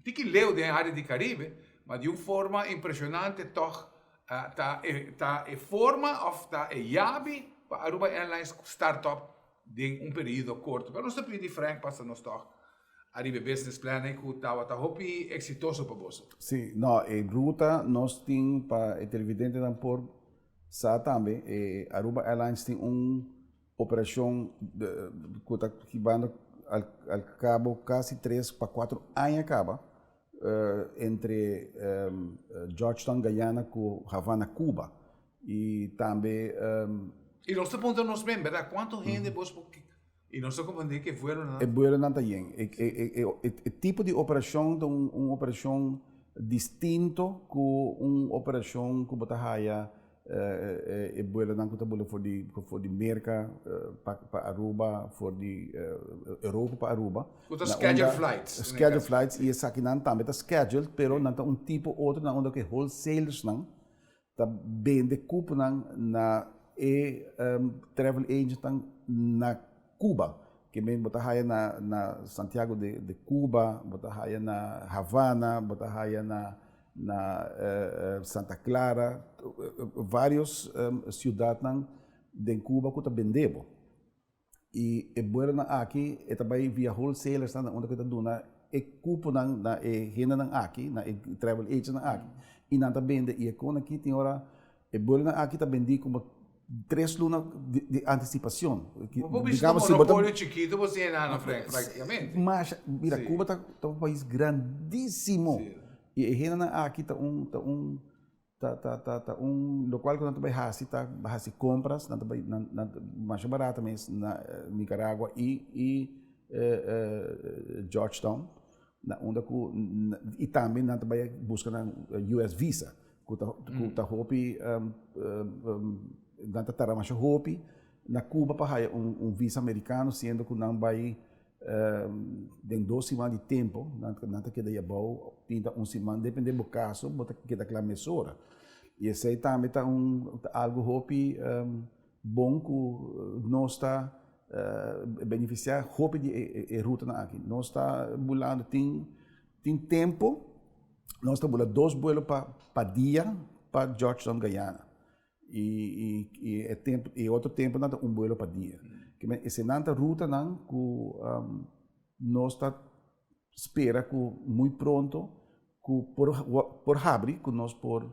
tiki leu den e área di Karibe, ma di un forma impreshonante tòg ta e ta e forma òf ta e yabi pa Aruba Airlines start up den un periodo korto. Pero nos ta pidi Frank pasa nos tòg ariba e business plan ei ku tabata hopi eksitoso pa boso. Sí, no, e ruta nos tin pa e televidentenan por sa tambe, e Aruba Airlines tin un Operashon ku ta hibando al kabo kasi tres pa kuatro aña kaba entre Georgetown, Guyana ku Havana, Cuba. I tambe. I nos ta puntra nos mes, bèrdat, kuantu hende bos por I nos ta komprendé ku e vuelonan. E vuelonan ta yen. E tipo di operashon ta un operashon distinto ku un operashon ku bo ta haya E buelonan ku ta bula for di for di Merka pa pa Aruba, for di Europa pa Aruba. Ku ta scheduled flights. Scheduled flights i esakinan tambe ta scheduled pero nan ta un tipo otro na unda ku e wholesalers-nan ta bende kuponan na e travel agentnan na Cuba. Ke men bo ta haya na na Santiago de de Cuba, bo ta haya na Havana, bo ta haya na Na Santa Clara, varios ciudadnan den Cuba cu ta bende bo. Y e buelonan aki e ta bay via wholesalersnan na unda cu e ta duna e cuponan na e hendenan aki, na e travel agentnan aki. Y nan ta bende y e con aki tin ora e buelonan aki ta bendi como tres luna di anticipacion. Bo por bisa un monopolio chikito bo tin na Frank practicamente. Masha, mira Cuba ta un pais grandisimo y e hendenan aki ta un ta un ta ta ta ta un locual cu nan ta bay haci ta haci compras nan ta bay nan nan masha barata mes na Nicaragua y y Georgetown na unda cu y tambe nan ta bay busca nan US visa. Ku ta ku ta hopi nan ta tarda masha hopi na Cuba pa haya un un visa americano siendo ku nan bai den dos siman di tempo nan nan ta keda yabou tin ta un siman depende bo kaso bo ta keda kla mesora y esei tambe ta un ta algo hopi bon ku nos ta benefisia hopi di e e rutanan aki nos ta bulando tin Tin tempo nos ta bula dos buelo pa pa dia pa Georgetown Guyana y y y e tempo y otro tempo nan ta un buelo pa dia. Kimen esenan ta rutanan ku nos ta spera ku muy pronto ku por por habri ku nos por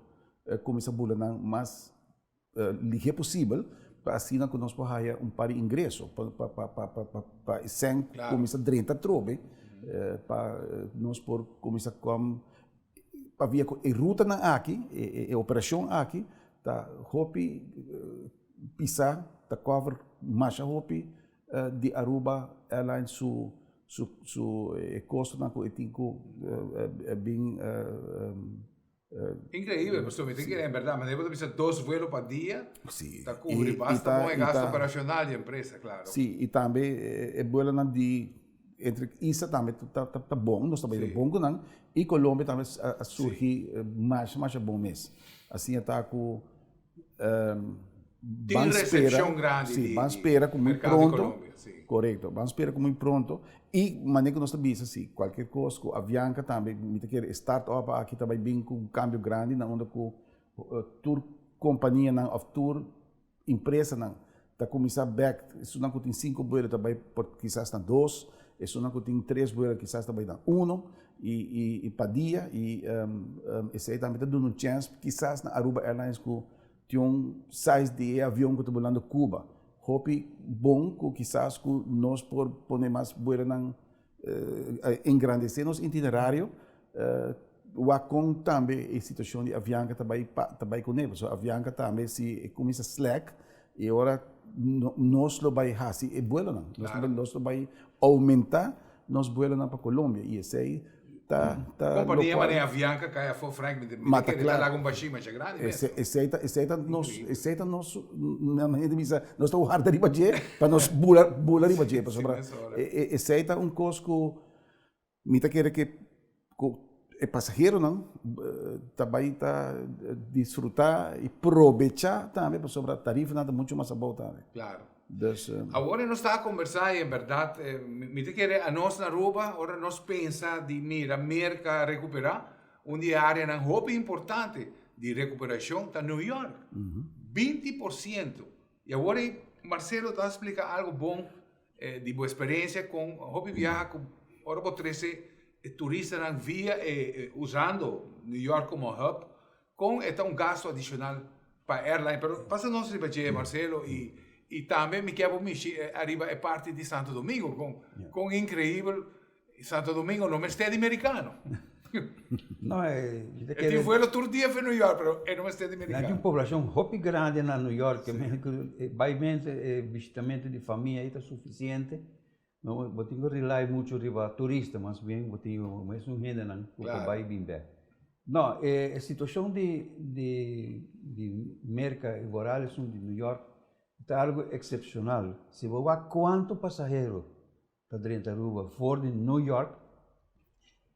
kuminsa bula nan mas Lihé posibel pa asina ku nos por haya un par di ingreso pa pa pa pa pa pa pa e sèn kuminsá drenta atrobe pa nos por kuminsá kom pabia ku e rutanan aki e operashon aki ta hopi pisá ta kòver masha hopi di Aruba Airlines su su su e kostonan ku e tin ku bin. Increíble, pasobra mi ta kere en berdad, manera bo ta bisa dos vuelo pa dia, ta cubri basta bon e gasto operacional di e empresa, claro. Sí, y tambe e vuelonan di entre isla tambe ta bon, nos ta bay bon cu nan, y Colombia tambe a surgi masha masha bon mes. Asina ta cu Tin recepcion grandi di ban spera cu muy pronto, corecto, ban spera cu muy pronto y manera cu nos ta bisa si cualkier cos cu Avianca tambe mi ta kere e start up aki ta bay bin cu un cambio grandi na unda cu tur companianan of tur empresanan ta cuminsa bek esunnan cu tin cinco vuelo ta bay por kisas na dos, esunnan cu tin tres vuelo kisas ta bay na uno y pa dia y esey tambe ta duna un chance kisas na Aruba Airlines cu Tin un size di e avion ku ta bulando Cuba. Hopi bon ku kisas ku nos por pone mas buelonan, engrandesé nos itinerario, wak kon tambe e situashon di Avianca ta bai ta bai kuné. Pasobra Avianca tambe si e kuminsá slèk e ora nos lo bai hasi e buelonan. Nos lo bai oumentá. nos buelonan pa Colombia y esey ta ta Compania manera Avianca cay afo Frank mi ta kere ta laga un bashi masha grandi mes. Esey ta esey ta nos esey ta nos nan hende bisa nos ta warda riba dje pa nos bula bula riba dje pasobra esey ta un cos cu mi ta kere ke cu e pasaheronan ta bay ta disfruta y probecha tambe pasobra tarifanan ta mucho mas abou tambe. Claro. Dus. Awor nos ta conversa y en berdad mi ta kere anos na Aruba ora nos pensa di mira Merca recupera un di e areanan hopi importante di recuperacion ta New York. 20% y awor Marcelo ta splica algo bon Di bo experiencia con hopi biaha cu ora bo trece e turistanan via e usando New York como hub, con e ta un gasto adicional pa airline? Pero pasa nos riba dje Marcelo y y tambe mi kier bo mishi ariba e parti di Santo Domingo con con increibel Santo Domingo no mester di mericano. No, eh, e tin vuelo tur dia for New York, pero e no mester di mericano. Tin un poblacion hopi grandi na New York, sí. Bai mente, eh, visitamento di famia ta suficiente. No, bo tin ku rely mucho riba turista, mas bien bo tin mes un hendenan ku por bai bin bek. No, e, e situacion di, di, di Merca i vooral esun di New York ta algo excepcional. Si bo wak cuanto pasahero ta drenta Aruba for di New York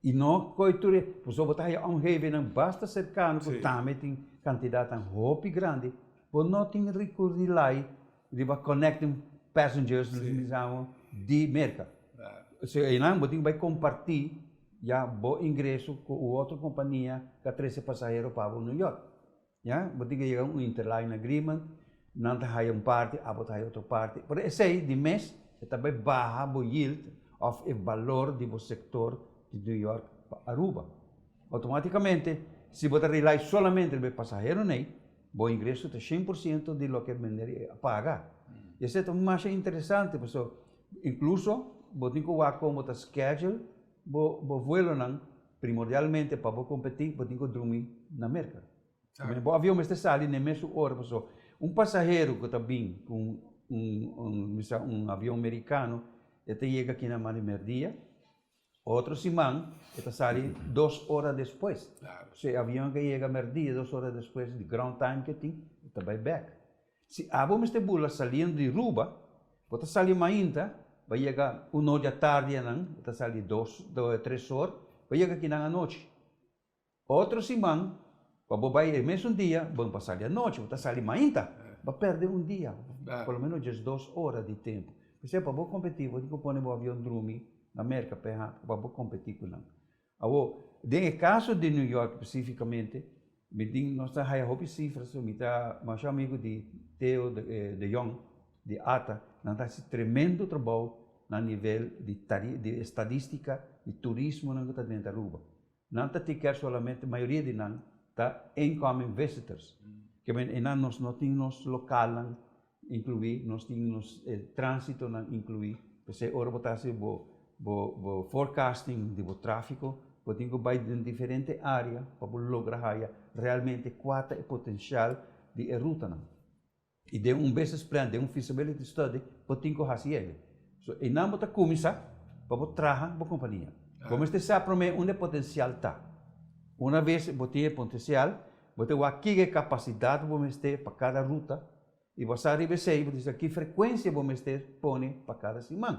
y no coy tur e pasobra bo ta haya omgevinan basta cercano cu tambe tin cantidadnan hopi grandi bo no tin cu rely riba connecting passengers nos bisamo di Merca so eynan bo tin cu bay comparti ya bo ingreso cu un otro compania cu a trece pasahero pa bo New York. Ya, bo tin ke yega un interline agreement, nan ta haya un parti, abo ta haya otro parti. Pero esei di mes e ta bai baha bo yield of e balor di bo sector di New York pa Aruba. Automaticamente, si bo ta rely solamente riba e pasaheronan ei, bo ingreso ta 100% di loke meneer a paga. I esei ta masha interesante, pasobra incluso bo tin ku wak kon bo ta schedule bo bo vuelonan. Primordialmente pa bo kompetí bo tin ku drumi na Merka. Bo avion mester sali na e mesun ora pasobra un pasahero ku ta bin ku un un bisa un avion merikano e ta yega aki na mari merdia, otro siman e ta sali dos ora despues. So e avion ke yega merdia dos ora despues di ground time ke tin e ta bai bek. Si abo mester bula saliendo di Ruba, bo ta sali mainta, bo yega un or di atardi anan, bo ta sali dos, tres or, bo yega akinan anochi. Otro siman, pa bo bai e mesun dia, bo no por sali anochi, bo ta sali mainta, bo a perde un dia, por lo menos diesdos ora di tempu. P'esei pa bo kompetí, bo tin ku pone bo avion drumi na Merka pa bo kompetí ku nan. Awor, den e kaso di New York spesífikamente, mi tin, nos ta haya hopi sifras, mi ta masha amigu di Theo de Jong di ata, nan ta hasi tremendo trabou na nivel di tari, di estadística di turismonan ku ta drenta Aruba. Nan ta take care solamente, mayoria di nan ta incoming visitors, ke men einan nos no tin nos lokalnan Inclui, nos tin nos transitonan inclui, p'esei ora bo ta haci bo bo bo forecasting di bo trafico, bo tin cu bay den diferente area pa bo logra haya realmente cua ta e potencial di e rutanan. Y den un business plan, den un feasibility study, bo tin cu haci ello. So eynan bo ta cuminsa pa bo traha bo compania. Bo mester sa prome unda e potencial ta. Una vez bo tin e potencial, bo ta wak kico e capacidad bo mester pa cada ruta, I bo sa riba esei, bo ta bisa ki frekuensia bo mester pone pa kada siman.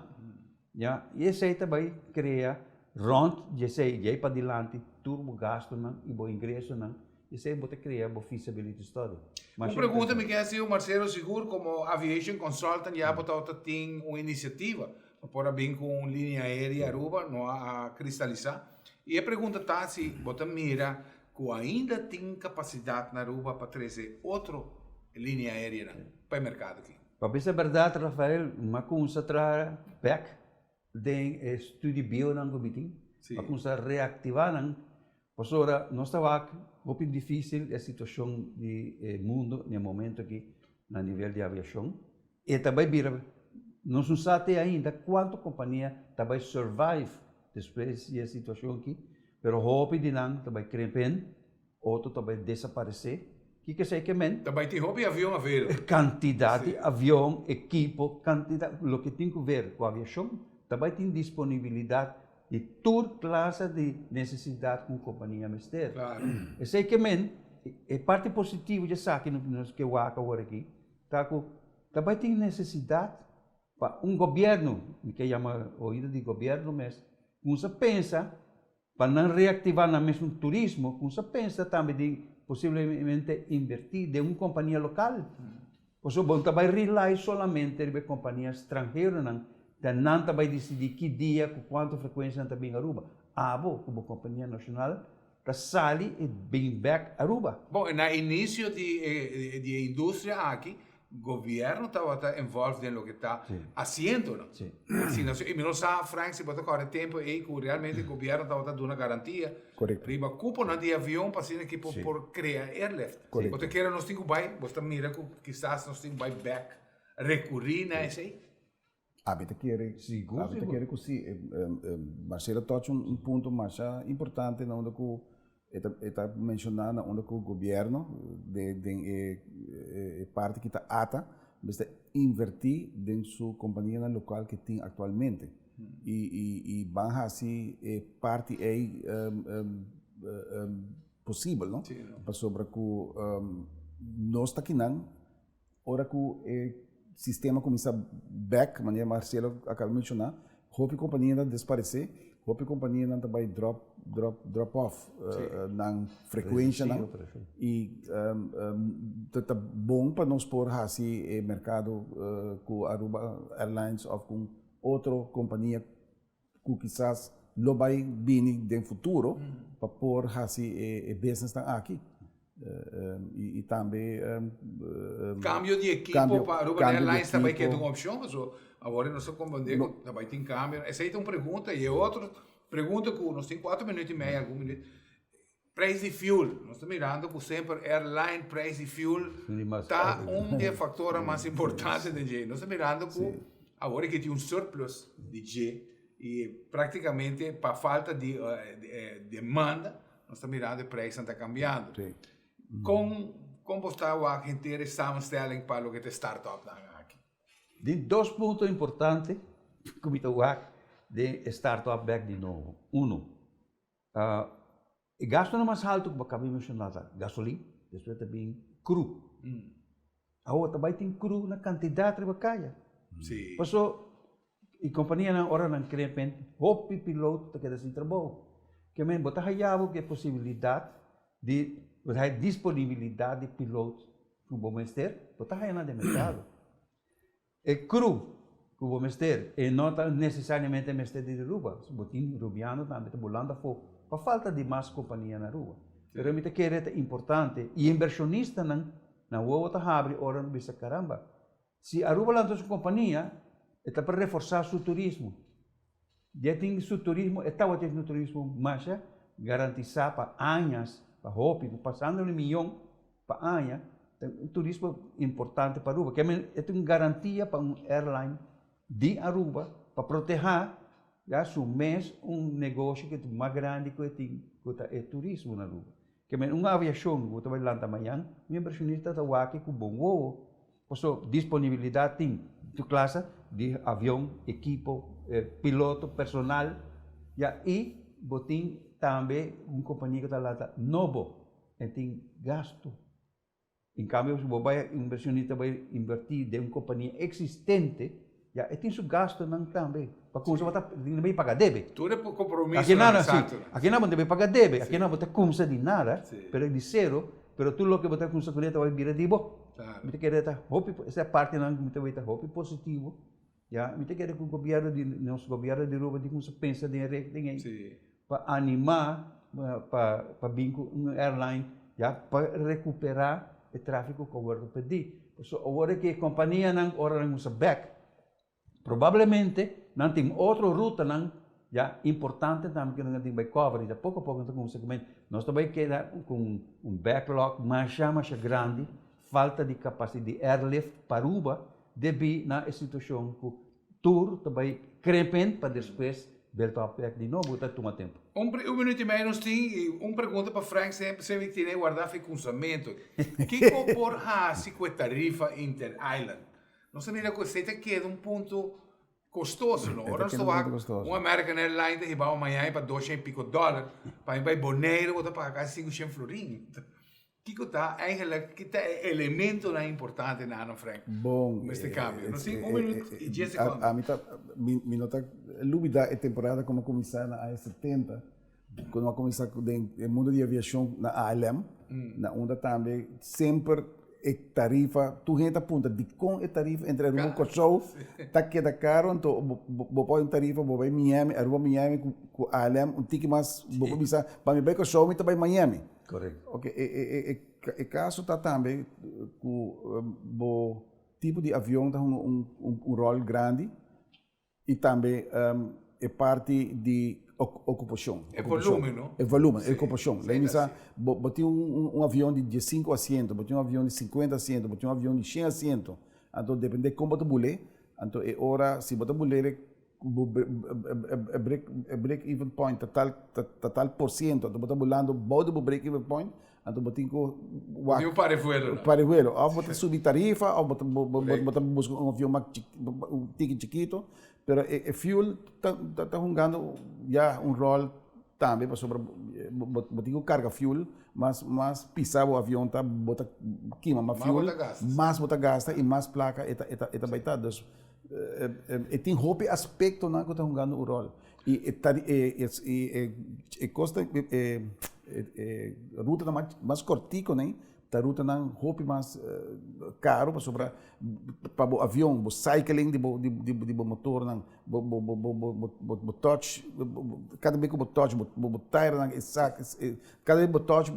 Ya, i esei ta bai krea rònt di esei, di ei padilanti, tur bo gastunan i bo ingresonan, esei bo ta krea bo feasibility study. Un pregunta mi ke hasi yu Marcelo, sigur komo aviation consultant ya bo tabata tin un inisiativa pa por a bin ku un linea aérea Aruba, no a kristalisá. I e pregunta ta si bo ta mira Cu ainda tin capacidad na Aruba pa trece otro linea aereanan pa e mercado aki. Pa bisa berdad Rafael, m'a cunsa traha bek den e studie bionan cu mi tin, m'a cunsa reactiva nan, pasobra nos ta wak hopi dificil e situacion di e mundo na e momento aki na nivel di aviacion. E ta bai bira, nos no sa te ainda cuanto compania ta bai survive despues di e situacion aki, pero hopi di nan ta bai krempen, otro ta bai desaparece. Kiko esey ke men? Ta bai tin hopi avion available. Cantidad di avion, ekipo, cantidad, loke tin cu ver cu aviacion. Ta bai tin disponibilidat di tur klase di nesesidat ku un kompania mester. Esei ke men, e parti positivo di esaki nos ke wak awor aki, ta ku ta bai tin nesesidat pa un gobièrnu, mi ke yama oido di gobièrnu mes, kumsa pensa pa nan reaktivá nan mesun turismo, kumsa pensa tambe di posiblemente invertí den un kompania lokal. Pasobra bo no ta bai rely solamente riba e kompania stranheronan, ta nan ta bai disidí ki dia, ku kuantu frekuensia nan ta bin Aruba. Abo ku bo kompania nashonal ta sali i bin bèk Aruba. Bon, na inisio di e industria aki, gobierno tabata involved den loke ta haciendo no. Asina so, y mi no sa Frank si bo ta corda e tempo ey cu realmente gobierno tabata duna garantia riba cuponan di avion pa asina ki por por crea airlift. Bo ta kere nos tin cu bay, bo ta mira cu kisas nos tin cu bay bek recuri na esey? Abi ta kere, abi ta kere ku si. Marcelo a touch un punto masha importante na unda ku e ta e ta menshoná na unda ku gobièrnu den den e e parti ki ta ata mester invertí den su kompanianan lokal ke tin aktualmente i i i ban hasi e parti ei posibel no pasobra ku nos ta kinan. Ora ku e sistema kuminsá bèk, manera Marcelo a kaba di menshoná, hopi kompanianan ta desparesé, hopi kompanianan ta bai dròp, dròp, dròp òf nan frekuenshanan i ta bon pa nos por hasi e merkado ku Aruba Airlines òf ku un otro kompania ku kisas lo bai bini den futuro pa por hasi e businessnan aki i tambe Kambio di ekipo pa Aruba Airlines ta bai keda un opshon pasobra awor nos ta komprende ku ta bai tin kambio. Esei ta un pregunta i e otro pregunta ku nos tin kuater minuut i mei algun minuut Prijs di fuel, nos ta mirando cu semper airline prijs di fuel ta un di e factornan mas importante den dje. Nos ta mirando cu awor aki tin un surplus di dje y practicamente pa falta di demanda nos ta mirando e prijsnan ta cambiando. Con con bo ta wak henter e samenstelling pa loke ta e startupnan aki? Di dos punto importante cu mi ta wak den e startup bek di nobo. Uno, E gastonan mas haltu ku bo kaba di menshoná ta gasolin, despues ta bin kru. Awor ta bai tin kru na kantidat riba kaya. Paso e kompanianan ora nan krepent hopi piloto ta keda sin trabou. Ke men bo ta haya bo ku e posibilidat di bo ta haya disponibilidat di piloto ku bo mester, bo ta haya nan den merkado. E crew cu bo mester e no ta necesariamente mester di Aruba. Bo tin Rubiano tambe ta bulando afo pa falta di mas compania na Aruba. Pero mi ta kere ta importante y inversionistanan nan wowo ta habri ora nan bisa caramba si Aruba lanta su compania e ta pa reforsa su turismo. Ya tin su turismo, e tabatin su turismo masha garantisa pa añas, pa hopi, pasando di miyon pa aña, ta un turismo importante pa Aruba. Ke men e ta un garantia pa un airline di Aruba pa proteha ya su mes un negoshi ku ta mas grandi ku e tin ku ta e turismo na Aruba. Ke men un aviashon ku ta bai lanta mañan, un invershonista ta wak ku bon wowo Paso disponibilidad tin tur clase di avion, ekipo, piloto, personal, ya y bo tin tambe un compania cu ta lanta nobo en tin gasto. En cambio si bo bay inversionista bay inverti den un compania existente ya e tin su gastonan tambe pa cuminsa bo ta bay paga debe. Tur e compromisonan exacto. Aki nan bo ta bay paga debe, aki nan bo ta cuminsa di nada, pero di cero. Pero tur loke bo ta kumsa kuné ta bai bira di bo. Mi ta kere ta hopi, esa partinan ku mi ta weta hopi positivo. Ya, mi ta kere ku gobièrnu di nos gobièrnu di Aruba tin kumsa pensa den e richting ei pa animá pa pa bin ku un airline ya pa rekuperá e tráfiko ku a wòrdu pèrdí. Pasobra awor e ke kompanianan ora nan kumsa bèk Probablemente nan tin otro rutanan ya importante tambe ku nan tin bai cover i ta poko a poko nan ta kuminsá kumen. Nos ta bai keda ku un backlog masha masha grandi, falta di kapasidat di airlift pa Aruba debí na e situashon ku tur ta bai krepent pa despues build up bek di nobo ta tuma tempu. Un un minuut i mei nos tin i un pregunta pa Frank semper semper mi tene guardá fi kunsamentu. Kiko por hasi ku e tarifa inter island? Nos a mira ku esei ta keda un punto. Kostoso no. Ora nos ta wak un American Airlines ta hiba bo Miami pa doshen i piko dòler, pa mi bai Boneiru bo ta paga kasi sinkoshen florin. Kiko ta eigenlijk, ki ta e elementonan importante na Anno Frank? Bon, Ku mester kambia. Nos tin un minut i dies sekondo. Ami ta, mi no ta lubida e temporada ku mi a kuminsá na aña setenta, ku mi a kuminsá den e mundo di aviashon na ALM, na unda tambe semper e tarifa, tur hende ta puntra dikon e tarifa entre Aruba ku Kòrsou ta keda karo, anto bo pone un tarifa bo bai Miami, Aruba Miami ku ALM un tiki mas, bo por bisa pa mi bai Kòrsou mi ta bai Miami. Korekto. Oke, e kaso ta tambe ku bo tipo di avion ta hunga un ròl grandi i tambe e parti di okupashon. E volumen, no? E volumen, e okupashon. Lei mi sa, bo tin un avion di diesinku asiento, bo tin un avion di sinkuenta asiento, bo tin un avion di shen asiento. Anto depende kon bo ta bul'é, anto e ora si bo ta bul'é Bo break even point ta tal ta tal por ciento, anto bo ta bulando bou di bo break even point, anto bo tin ku wak. Tin un parevuelo nan. Parevuelo, òf bo ta subi tarifa òf bo ta bo ta buska un avion mas un tiki chikito, pero e fuel ta ta hungando ya un ròl tambe pasobra bo tin ku karga fuel mas mas pisa bo avion ta bo ta kima mas fuel, mas bo ta gasta i mas plaka e ta e ta bai ta. Dus E tin hopi aspektonan ku ta hungando un ròl. I e ta e e kos ta e e rutanan mas mas kòrtikonan ta rutanan hopi mas karu pasobra pa bo avion bo cycling di bo di bo motornan bo bo bo bo bo touch kada bes ku bo touch bo bo tairanan e sak kada bes bo touch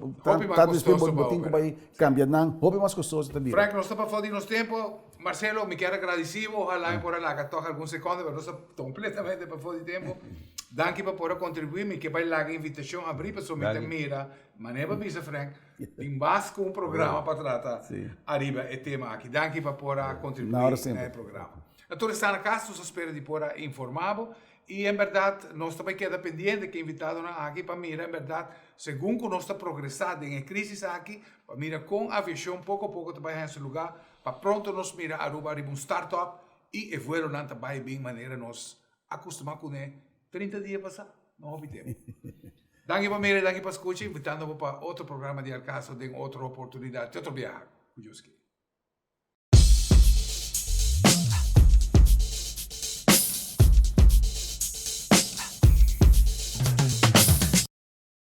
ta despues bo tin ku bai kambia nan hopi mas kostoso ta bira. Frank nos ta pafó di nos tempu. Marcelo, mi kier a gradeci bo, ojalá mi por a laga toch algun seconde, pero nos ta completamente pafó di tempo. Danki pa por a contribui, mi ke bai laga invitacion abri pasobra mi ta mira, manera bo a bisa Frank, tin mas cu un programa pa trata ariba e tema aki. Danki pa por a contribui na e programa. Na tur esnan na cas, nos a spera di por a informa bo y en berdad nos ta bai keda pendiente cu e invitadonan aki pa mira en berdad segun cu nos ta progresa den e crisis aki, pa mira con aviacion poco a poco ta bai haña su lugar Pa pronto nos mira Aruba riba un start-up y e vuelonan ta bay bin manera nos a custuma cune 30 dia pasa, no hopi tempo. Danki pa mira y danki pa scucha, invitando bo pa otro programa di Al Caso den otro oportunidad, te otro biaha, cu Dios kere.